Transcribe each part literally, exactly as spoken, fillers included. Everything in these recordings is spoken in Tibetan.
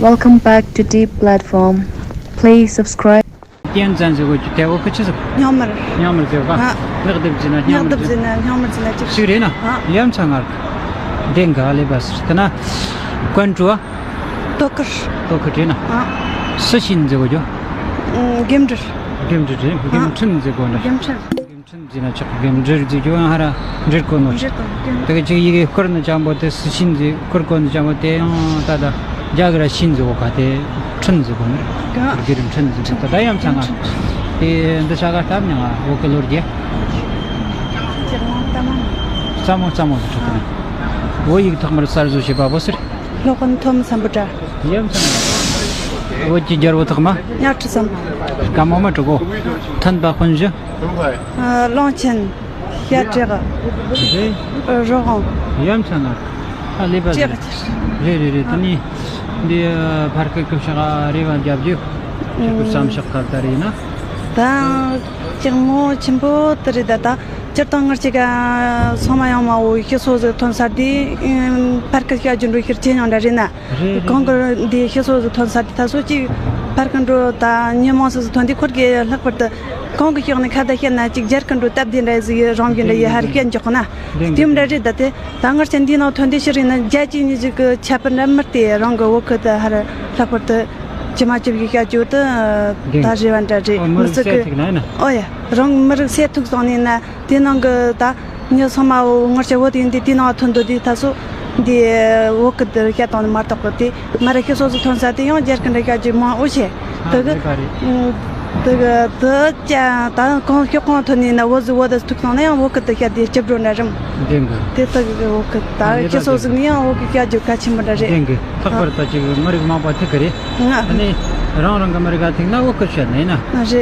Welcome back to Deep Platform. Please subscribe. རྐྱེན་ཙམ་ཟེར་དགོས་ཀྱི་དེ་འོ་ཁུ་ཆི་ཟིག་སྙོག་མར། སྙོག་མར་ཟེར་བ། ཨ། ལག་དེབ་ཟིན་ན་སྙོག་མར་ཟིན། སྙོག་དེབ་ཟིན་ན་སྙོག་མར་ཟིན་ན་ཅིག་ཞིག་རེད་ན། ཨ། ཡ་མཚན་ངར་གི་དེ་འགའ་ལེ་བ་ཟེར་དེ་ན། ཀོན་ཀྲུ་བ། དོ་ཁུར། དོ་ཁུར་རེད་ན། ཨ། སུ་ཤིན་ཟེར་དགོས་ཀྱི། ཨ། རྒན་འབྲུར། རྒན་འབྲུར་རེད། ཨ། རྒན་ཁྲིན་ཟེར་དགོས་ན། རྒན་ཁྲིན། ཁྲིན་ཟེར་ན་ཆོག་རྒན་འབྲུར་ཟེར་རྒྱུ་ཡང་ཧ་ར་འབྲུར་གོ་ནོ། འབྲུར་གོ་ནོ། དེ་ག་ཅིག་ཡི་གེ་བསྐུར་ནི་ཅང་པོ་དེ་སུ་ཤིན་ཟེར་བསྐུར་གོ་ནི་ཅང་པོ་དེ་ཡང་ད་ད་རྒྱ་གི་ར་ཤིན་ཟེར་བོ་ག་དེ་ཁྲིན་ཟེར་གོ་ནི། ག་རྒན་ཁྲིན་ཟེར་གོ་ད་ད་ཡང་ཚང་ང་། དེ་འདི་ཤ་ག་སྟབས་ཉང་ང་བོད་གི་ལོ་རྒྱུས། རྩ་མོ་རྩ་མོ་ཟེར་ཆོག་གི་ན། བོད་ཡིག་ཐོག་མར་གསར་བཟོ་བྱས་པ་བོ་ཟེར། སློབ་དཔོན་ཐོན་མི་སམ་བྷོ་ཊ། ཡ་མཚན་ནི། བོད་ཀྱི་རྒྱལ་པོ་ཐོག་མ། གཉའ་ཁྲི་སམ། དཀའ་མོ་མ་དྲུག་གོ། ཐོན་པ་དཔོན་གཞི། ཨ། གླང་ཆེན། བྱ་བྲག་རེད། རི་བོང་། ཡ་མཚན་ན། ཨ་ལེ་པ་ཅེས་ཟེར། རེད་རེད་རེད། དེ་ནི་འདི་ཕར་སྐད་སྐུ་ཕྱག་རེ་བ་རྒྱབ་རྒྱུ། ཁྱེད་ཀྱི་བསམ་ཤག་ག་ད་རེད་ན། ད་ཅང་མོ་ཆེན་པོ་དེ་རེད་ད། ད་སྤྱིར་བཏང་ངར་ཅིག་ཚང་མ་ཡང་མ་འོ་ཤི་སོ་ཟིག་ཐོན་ས་དེ་ཕར་སྐད་བཤད་རྒྱུ་འགྲོ་ཤེར་ཆེ་ཉང་འདྲ་རེད་ན། རེད་རེད། གང་གི་འདི་ཤི་སོ་ཟིག་ཐོན་ས་དེ་ད་སོ་ཅིག་ཕར་ཀ་འགྲོ་ད་ཉི་མ་སོ་ཟིག་ཐོན་དེ་ཁོར་གི་ལྷག་པར་དུ་གང་གི་ཤོག་ནས་ཁ་བརྡ་བཤད་ན་ཅིག་རྒྱལ་ཀ་འགྲོ་སྟབས་བདེ་འདྲ་ཟིག་རང་གི་འདྲ་ཡི་ཧར་སྐད་འཇོག་ན། དེ་འདྲ་རེད་ད་དེ་ད་ངར་ཅན་འདི་ནང་ཐོན་དེ་ཤི་རིག་ན་རྒྱ་ཅིག་ཉིད་ཅིག་གི་ཁྱད་པར་འདྲ་མི་སྟེ་རང་གི་བོད་ཁུལ་དུ་ཧར་ལྷག་པར་དུ་ཇི་མ་ཇི་བཞིན་བཤད་རྒྱུ་དུ་ད་རེ་བ་འདྲ་རེད། མི་ཟིག་གི་ཨོ་ཡ་རང་མི་རིགས་སེ་ཐུག་སོང་ནས་ན། དེ་ནང་གི་ད་ཉི་ཚང་མ་འོ་ངར་ཅན་བོད་དེ་འདི་དེ་ནང་ཐོན་འདུག་དེ་ད་སོ་འདི་བོད་ཀི་དེར་བཤད་སྟངས་ནི་མ་གཏོགས་གི་དེ་མ་ར་ཤི་སོ་སོ་ཐོན་ས་དེ་ཡང་རྒྱལ་ཀི་འདྲ་བཤད་རྒྱུ་མང་འོ་ཆེ་དེ་གི་དེ་གི་དེ་ཅན་ད་གང་ཤོག་གང་ཐོན་ནི་ན་བོད་ཟི་བོད་དེ་ཐུག་སོང་ན་ཡང་བོད་ཀི་དེ་བཤད་དེ་སྐྱིད་འགྲོ་འདྲ་རིམ་དེ་གི་དེ་དེ་གི་བོད་ཀི་ད་ཤི་སོ་སོ་ནི་ཡང་བོད་ཀི་བཤད་རྒྱུ་གལ་ཆེན་པོ་འདྲ་རེད། དེ་གི་ལྷག་པར་ད་ཅིག་མི་རིགས་མང་པོ་ཐུག་གི་རེད། ང་ཨ་ནི་རང་རང་གི་མི་རིགས་ལ་ཐུག་ན་བོད་ཀི་བཤད་ནི་ཡིན་ན། རེད།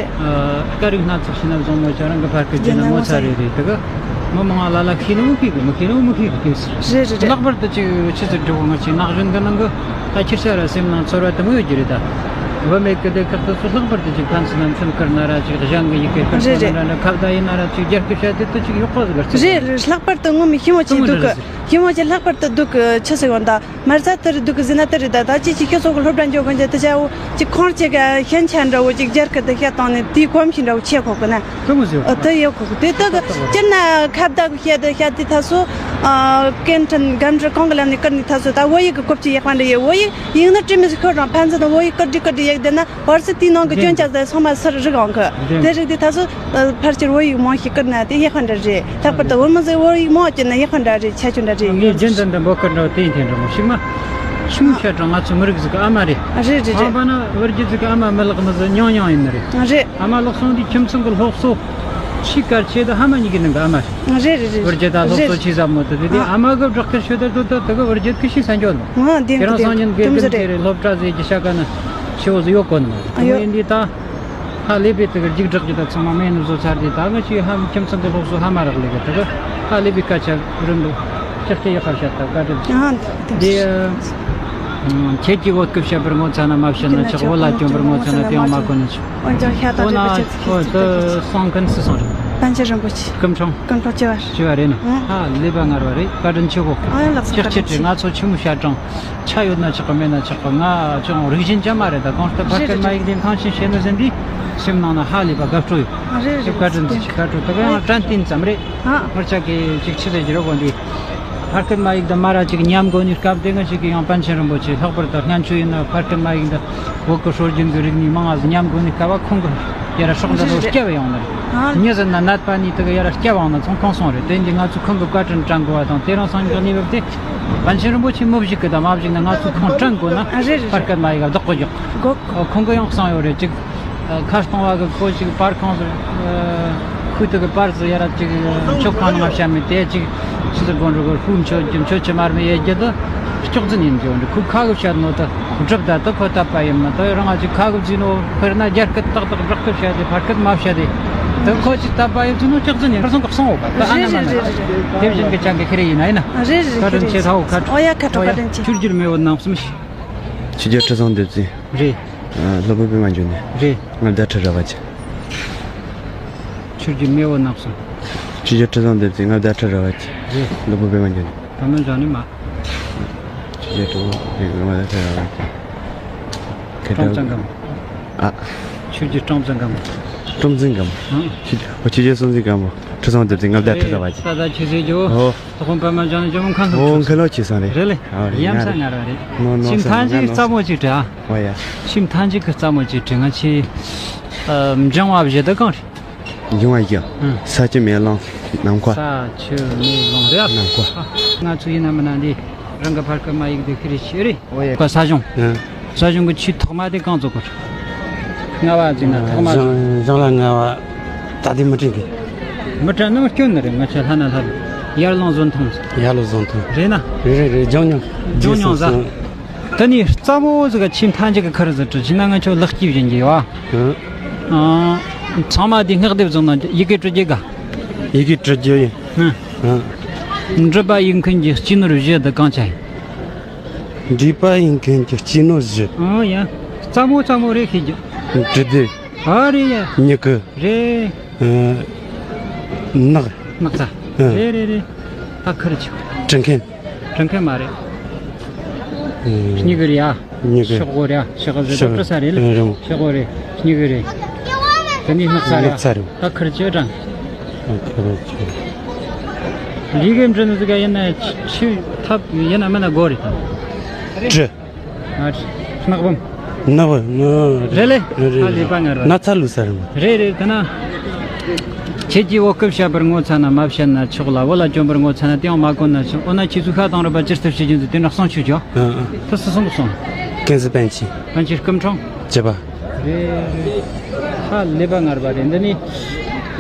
སྐད་རིགས་སྣ་ཚོགས་ཤིག་ན་བཟང་མོ་ཆ་རང་གི་ཕར་སྐད་བརྗེད་ན་ངོ་ཚ་རེ་རེ་དེ་གི་མི་མང་ལ་ལ་ཤེས་ནི་མི་ཤེས་གི་མི་ཤེས་ནི་མི་ཤེས་གི་དེ་རེད་རེད་རེད། ལྷག་པར་དུ་ཅིག་ཆི་ཟིག་འགྲོ་གི་ང་ཅིག་ན་གཞོན་གི་ནང་གི་ད་ཁྱེད་ཤ་ར་སེམས་ནང་ཚོར་བ་དེ་མོ་ཡོད་ཀྱི་རེད་ད། བུད་མེད་གི་སྡེ་ཁག་དེ་ཚོ་ལྷག་པར་དུ་ཅིག་ཕན་ཚུན་ནམ་ཚུན་བསྐུར་ན་ར་ཅིག་གཞན་གི་ཡི་གེ་བསྐུར་ན་ར་ཁ་བརྡ་ཡིན་ན་ར་ཅིག་རྒྱ་སྐད་བཤད་དེ་དུ་ཅིག་ཡག་པོ་ཟིག་ག་རྩི་རེད་རེད། ལྷག་པར་དུ་ངོ་མི་ཤི་མོ་ཅིག་འདུག་གི་ཤི་མོ་ཅིག་ལྷག་པར་དུ་འདུག་གི་ཆི་ཟིག་འོང་ད། མར་ཚ་དེ་རེད་འདུག་གི་ཟིན་ན་དེ་རེད་ད། ད་ཅི་ཅི་ཁྱོད་ཚོ་གི་སློབ་གྲྭ་འཇོག་གི་འཇལ་དེ་བྱའོ། ཅི་ཁོང་ཅི་ག་ཤན་ཆ་འདྲ་བོ་ཅིག་རྒྱལ་ཁ་དེ་བཤད་བཏང་ནས་དེའི་གོམས་གཤིས་འདྲ་བོ་ཆེ་ཁོག་གི་ན། དེ་མོ་ཟེར། ཨ་དེ་ཡོད་ཁོག་གི་དེ་དག་སྤྱིར་ན་ཁ་བརྡ་གི་བཤད་དེ་བཤད་དེ་ད་སོ། ཨ་སྐད་འཕྲིན་སྒམ་འདྲ་གང་གི་ལམ་ནས་བསྐུར་ནས་ད་སོ་ད་བོད་ཡིག་གི་གོ་བཅུ་ཡག་པ་འདྲ་ཡོད། བོད་ཡིག་ཡིག་ནི་དྲི་མི་ཟིག་ཤོར་རང་ཕན་ཚུན་དུ་བོད་ཡིག་བསྐུར་དྲི་བསྐུར་དྲི་ཡག་དེ་ན། བར་སྲིད་དེའི་ནང་གི་སྐྱོན་ཆ་ཟེར་ཚང་མ་སུར་རིག་འོང་གི། དེ་རིག་དེ་ད་སོ། ཕལ་ཆེར་བོད་ཡིག་མང་ཞིག་བསྐུར་ན་དེ་ཡག་པ་འདྲ་རེད། ལྷག་པར་དུ་བོད་མི་ཟིག་བོད་ཡིག་མང་བསྐུར་ན་ཡག་པ་འདྲ་རེད། ཆ་ཆུ་འདྲ་རེད། ངས་རྒྱུན་དུ་འདི་འབོད་སྐུལ་འདྲ་བོ་དེ་ཡིན་དེ་འདྲ་མོ་ཞིག་མ། ཆི་མོ་བཤད་དྲང་ང་ཚོ་མི་རིགས་ཟིག་གི་ཨ་མ་རེད། རེད་རེད་རེད། ཨ་ཕ་ན་བུ་རྒྱུད་ཟིག་གི་ཨ་མ་མི་ལག་མི་ཟིག་ཉུང་ཉུང་ཡིན་ནི་རེད། རེད། ཨ་མ་ལག་སོང་དུས་ཁྱིམ་ཚང་གི་སློབ་གསོ་ཆེས་གལ་ཆེ་དུ་ཕ་མ་གཉིས་ཀྱི་ནང་གི་ཨ་མ་རེད། རེད་རེད་རེད། བུ་རྒྱུད་ད་སློབ་གསོ་རེད། ཆེས་ཟབ་མོ་དུ་དེ་དེ་ཨ་མ་གི་བསྒྲགས་སྐད་ཤོད་དུ་དུ་དུ་གི་བུ་རྒྱུད་གི་ཤེས་ས་འཇོག་ནོ། ཨ་དེ་ཁྱེད་རང་སང་ཉིན་དགེ་འདུན་དེ་རེད། སློབ་གྲྭ་ཟེར་གྱི་ཤ་ཀ་ན་ཤི་བོ་ཟིག་ཡོད་གོ་ནི་མ་རེད། དེ་ཡིན་དུས་ད། ཧ་ལས་པའི་དེ་གི་རྒྱུགས་སྒྲག་གི་ད་ཚང་མ་མེད་ནི་བཟོ་ཚར་དེ་ད་ང་ཅི་ཧ་ཁྱིམ་ཚང་གི་སློབ་གསོ་ཧ་མ་རག་ལས་གི་དེ་གི་ཧ་ལས་པའི་སྐད་ཆ་རིན་པོ་ཆེ་སྐད་ཡག་པར་བཤད་ད་བཀའ་དྲིན་ཆེ། ཨ་འདི་ཁྱེད་ཀྱིས་བོད་སྐད་བཤད་པར་ངོ་ཚ་ན་མ་བཤད་ན་ཆོག་བོད་ལྭ་གྱོན་པར་ངོ་ཚ་ན་དེ་ཡང་མ་གོ་ན་ཆོག་འོན་ཀྱང་ཤ་སྟག་འོ་ན་རིན་པོ་ཆེ་ཚིག་འོ་ཚིག་དེ་གསུང་མཁན་སུ་སོང་རེད། པཎ་ཆེན་རིན་པོ་ཆེ། སྐུ་འཁྲུངས། སྐུ་འཁྲུངས་ཆེ་བ་རེད། ཆེ་བ་རེད་ན། ཧ་ལས་པ་ངར་བ་རེད། བཀའ་དྲིན་ཆེ་གོ། ཨ་ཡང་ལགས་སོ། ལྕགས་ཆེ་བཀའ་དྲིན་ཆེ། ང་ཚོ་ཆི་མོ་ཤ་གྲང་ཆ་ཡོད་ན་ཆག་གི་མེད་ན་ཆག་གི། ང་ཅུང་རིག་གཞན་ཅན་མ་རེད་ད། གང་ལྟར་ཕ་སྐད་མ་ཡིག་འདི་ཐང་ཆེན་བཤད་ནི་ཟིན་དུས་སེམས་ནང་ན་ཧ་ལས་པ་དགའ་སྤྲོ་ཡོད། རེད་རེད། བཀའ་དྲིན་ཆེ། བཀའ་སྤྲོ་ད་ག་ཡང་དྲན་རྟེན་ཙམ་རེད། ཨ་ངར་ཆ་གི་ཅིག་ཆི་ཟེར་གྱི་རེད་གོ་འདི། ཕ་སྐད་མ་ཡིག་དང་མ་ར་ཅིག་ཉམས་དགོས་ནི་སྐབས་དེ་ང་ཅིག་གི་ཡང་པཎ་ཆེན་རིན་པོ་ཆེ་ལྷག་པར་དུ་སྔན་ཆད་ཡིན་ན་ཕ་སྐད་མ་ཡིག་འདི་བོད་ཀྱི་སྲོལ་རྒྱུན་གྱི་རིག་གནས་མང་ང་ཟིག་ཉམས་དགོས་ནི་སྐབས་བ་ཁོང་གི་ཡ་ར་སྲོག་འདི་ལོ་སྐྱེ་བ་ཡོང་ནི་རེད། ཨ་མྱི་ཟིན་ན་ནད་པ་ནི་དེ་གི་ཡ་ར་སྐྱེ་བ་ཡོང་ན་ཚོང་ཁང་སོང་རེད། དེ་འདི་ང་ཚོ་ཁོང་གི་བཀའ་དྲིན་དྲན་དགོས་བ་དང་དེ་རིང་སང་ཉིན་གནས་བབ་དེ། པཎ་ཆེན་རིན་པོ་ཆེ་མི་བཞུགས་གི་དང་མ་བཞུགས་ན་ང་ཚོས་ཁོང་དྲན་དགོས་ན། ཨ་རེད་རེད། ཕར་སྐད་མ་ཡིག་བདག་པོ་རྒྱག་དགོས། ཁོང་གི་ཡང་གསུངས་ཡོད་རེད་ཅིག་ཁ་སྟོང་བ་གི་ཁོ་ཅིག་པར་ཁང་ཟེར། ཁོས་དེ་གི་པར་ཟེར་ཡ་ར་ཅིག་མཆོད་ཁང་ནང་བཤད་མེད་དེ་ཅིག་ཆི་ཟེར་དགོས་འགྲོ་གི་ཧུ་མཆོད་ཀྱི་མཆོད་ཀྱི་མར་མེ་ཡེ་རྒྱུ་དུ་སྐྱོག་རྫུན་ཡིན་གྱི་འདྲ། ཁོས་ཁ་གི་བཤད་ནོ་དུ་སྒྲུབ་ད་དུ་ཁོ་དད་པ་ཡིན་མ་དུ་རང་ང་ཅིག་ཁ་གི་བརྫིས་ནོ་དཔེར་ན་རྒྱ་སྐད་ཏག་ཏག་བསྒྲགས་སྐད་བཤད་དེ་ཕར་སྐད་མ་བཤད་དེ་དུ་ཁོ་ཅིག་དད་པ་ཡིན་ཚུལ་ནོ་སྐྱོག་རྫུན་ཡིན། ཁར་སོང་གི་གསུང་འོ་པ་དུ་ཨ་ན་མ་ན་དེ་བཞིན་གི་ཅང་གི་ཁེ་རེ་ཡིན་ན་ཡིན་ན། རེད་རེད། བཀའ་དྲིན་ཆེ། ཐའོ་ཁ་ཨོ་ཡ་ཁ་ཁྲོ་བཀའ་དྲིན་ཆེ། ཆུ་རྒྱུད་མེས་པོ་རྣམ་གསུམ་ཞིག་ཆུ་རྒྱལ་ཁྲི་སྲོང་ལྡེ་བཙན། རེད། ཨ་སློབ་དཔོན་པད་མ་འབྱུང་གནས། རེད། མངའ་བདག་ཁྲི་རལ་པ་ཅན། ཆུ་རྒྱུད་མེས་པོ་རྣམ་གསུམ། ཆུ་རྒྱལ་ཁྲི་སྲོང་ལྡེ་བཙན། མངའ་བདག་ཁྲི་རལ་པ་ཅན། རེད། སློབ་དཔོན་པད་མ་འབྱུང་གནས། ད་ནི་འཇོག་ནི་མ། ཆུ་རྒྱལ་ཁྲི་སྲོང་ལྡེ་བཙན། མངའ་བདག་ཁྲི་རལ་པ་ཅན། ཀྲོང་ཙང་གམ། ཨ། ཆོས་རྒྱལ་ཀྲོང་ཙང་གམ། ཀྲོང་ཙང་གམ། ཨང་། ཆོས་ཆོས་རྒྱལ་སྲོང་བཙན་སྒམ་པོ། ཁྲི་སྲོང་ལྡེ་བཙན་མངའ་བདག་ཁྲི་ཟླ་བ་ཅན། ད་ད་ཆོས་སྲིད་ཇོ། ཨོ། ད་དཔོན་པད་མ་འབྱུང་གནས་ཇོ་མོ་མཁན་སློབ་ཨོ་ཁྱོད། མཁན་སློབ་ཆོས་སང་རེད། རེད་ལེ། ཨ་རེད། ཡ་མཚན་ང་རེད། ང་རེད། ནོ་ནོ་ཤིམ་ཐང་ཅིག་རྩ་མོ་ཅིག་དྲི་ཨ། ཨོ་ཡ། ཤིམ་ཐང་ཅིག་གི་རྩ་མོ་ཅིག་དྲི། ང་ཆེ། ཨ། འབྱུང་བ་བཞི་དུ་གང་རེད། འབྱུང་བ་བཞི། ཨང་། ས་ཆུ་མེ་རླུང་ནམ་མཁའ། ས་ཆུ་མེ་རླུང་རེད། ནམ་མཁའ། ང་ཚོ་ཡིན་ན་མིན་ན་འདི་རང་གི་ཕ་སྐད་མ་ཡིག་འདི་ཤེས་རེད་ཤེས་རེད། ཨོ་ཡ། ཀ་ས་གཞུང་། ཨང་། ས་གཞུང་གི་ཆུ་ཐོག་མ་དེ་གང་བཙུགས་གོ། ལྔ་པ་ཟེར་ན་ཐོག་མ། གཞུང་གཞུང་ལ་ལྔ་པ་ད་དེ་མི་དྲན་གི། མི་དྲན་ན་སྐྱོན་ནི་རེད། ང་ཆ་ལྷ་ན་ལྷ་རེད། ཡར་ལུང་བཟོ་ཐང་། ཡར་ལུང་བཟོ་ཐང་། རེད་ན། རེད་རེད་རེད། ལྗང་མྱང་། ལྗང་མྱང་ཟ། ད་ནི་རྩ་མོ་ཟིག་ག་ཆེས་མཐའ་མཇུག་གི་ཁར་ཟིག་བྲི་ཕྱིན་ན་ང་ཆོ་ལག་སྐྱིབས་བཞིན་གྱི་ཡོད། ཨང་། ཨང་། ཚང་མ་དེ་སྔགས་དེབ་བཟུང་ན་ཡི་གེ་བྲི་རྒྱུ་ག་ཡི་གེ་བྲི་རྒྱུ་ཡིན། ཨང་། ཨང་། འབྲི་པ་ཡིན་མཁན་གྱི་སྤྱི་ནོར་བཞི་དེ་གང་ཆ་ཡིན། འབྲི་པ་ཡིན་མཁན་གྱི་སྤྱི་ནོར་བཞི། ཨང་། ཡ། རྩ་མོ་རྩ་མོ་རེད་ཤེས་རྒྱུ། འབྲི་དེབ། ཨ་རེད་ཡ། མྱུ་གུ། རེད། ཨ། ནགས། སྣག་ཚ། ཨ། རེད་རེད་རེད། ད་ཁར་ཆུ། བྲི་མཁན། བྲི་མཁན་མ་རེད། ཨ། སྨྱུ་གུ་རེད་ཡ། སྨྱུ་གུ། ཤོག་གུ་རེད་ཡ། ཤོག་གུ་ཟེར་ད་ཨ་བྲི་ས་རེད་ལ། ཨ་རེད་མོ། ཤོག་གུ་རེད། སྨྱུ་གུ་རེད། དེ་ནས་སྣག་ཚ་རེད་ཡ། སྣག་ཚ་རེད། ད་ཁར་ཆུ་དྲང་། ཨ། ཁར་ཆུ། ལི་གེ་འབྲི་ནི་ཟིག་ག་ཡིན་ན་ཆུ་ཐབས་ཡིན་ན་མིན་ན་དགོས་རེད་ད། བྲི། ཨ། སྣག་བུམ། སྣག་བུམ། རེད་ལེ། རེད། ཨ། ལི་པ་ངར་བ། སྣག་ཚ་ལུས་ས་རེད་མོ། རེད་རེད། ད་ན། ཁྱེད་ཀྱིས་འོ་སྐབས་བཤད་པར་ངོ་ཚ་ན་མ་བཤད་ན་ཆོག་ལ། བོད་ལ་བཅོམ་པར་ངོ་ཚ་ན་དེའང་མ་གོ་ན་ཆོག། འོ་ན་ཁྱེད་ཚོས་ཤ་དང་རུས་པ་ཇི་ལྟར་བྱེད་ཀྱི་འདུག་དེ་འདྲ་གསུང་ཆོག་ཅོ། ཨ་ཨ། ད་སུ་གསུང་གི་སོང་། ཀུན་གཟིགས་པཎ་ཆེན། པཎ་ཆེན་སྐུ་འཕྲེང་། བཅུ་པ། རེད་རེད། ཧ་ལས་པ་ངར་བ་རེད། འདི་ནི་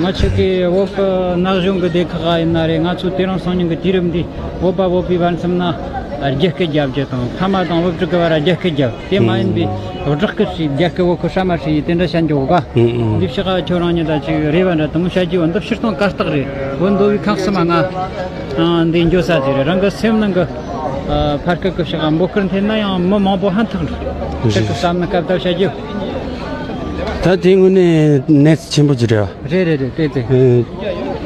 ང་ཆོ་གི་བོད་ཀྱི་ན་གཞོན་གྱི་སྡེ་ཁག་ཡིན་ན་རེད། ང་ཚོ་དེ་རིང་སང་ཉིན་གྱི་དུས་རིམ་འདི་བོད་པ་བོད་པའི་བར་མཚམས་ན་རྒྱ་སྐད་རྒྱབ་རྒྱུ་དང་། ཕ་མ་དང་སློབ་ཕྲུག་གི་བར་རྒྱ་སྐད་རྒྱབ། དེ་མ་ཡིན་པའི་སྦྲགས་སྐད་ཞིག་རྒྱ་སྐད་བོད་སྐད་སྲ་མ་ཞིག་ཡིན་དེ་འདྲ་བཤད་འཇོག་ག། འདི་ཕྱི་ཁ་ཁྱོད་རང་ཉིད་ད་ཅིག་རེ་བ་འདྲ་དུ་མོ་བཤད་རྒྱུ་བ་འདི་སྤྱིར་བཏང་གར་སྟེགས་རེད། བོད་མདོ་དབུས་ཁམས་གསུམ་མ་ང་འདི་འགྱོ་ས་ཅིག་རེད། རང་གི་སེམས་ནང་གི་ཕ་སྐད་ཀྱི་ཕྱི་ཁ་འབོད་སྐུལ་འཐེན་ན་ཡང་མི་མང་པོ་ཧན་ཐག་རེད། ཁྱེད་ཀྱི་བསམ་ན་སྐབས་ད་བཤད་རྒྱུ། ད་དེ་དངོས་གནས་གནས་ཚུལ་ཆེན་པོ་ཅིག་རེད་བ། རེད་རེད་རེད། དེ་དེ། ཨེ།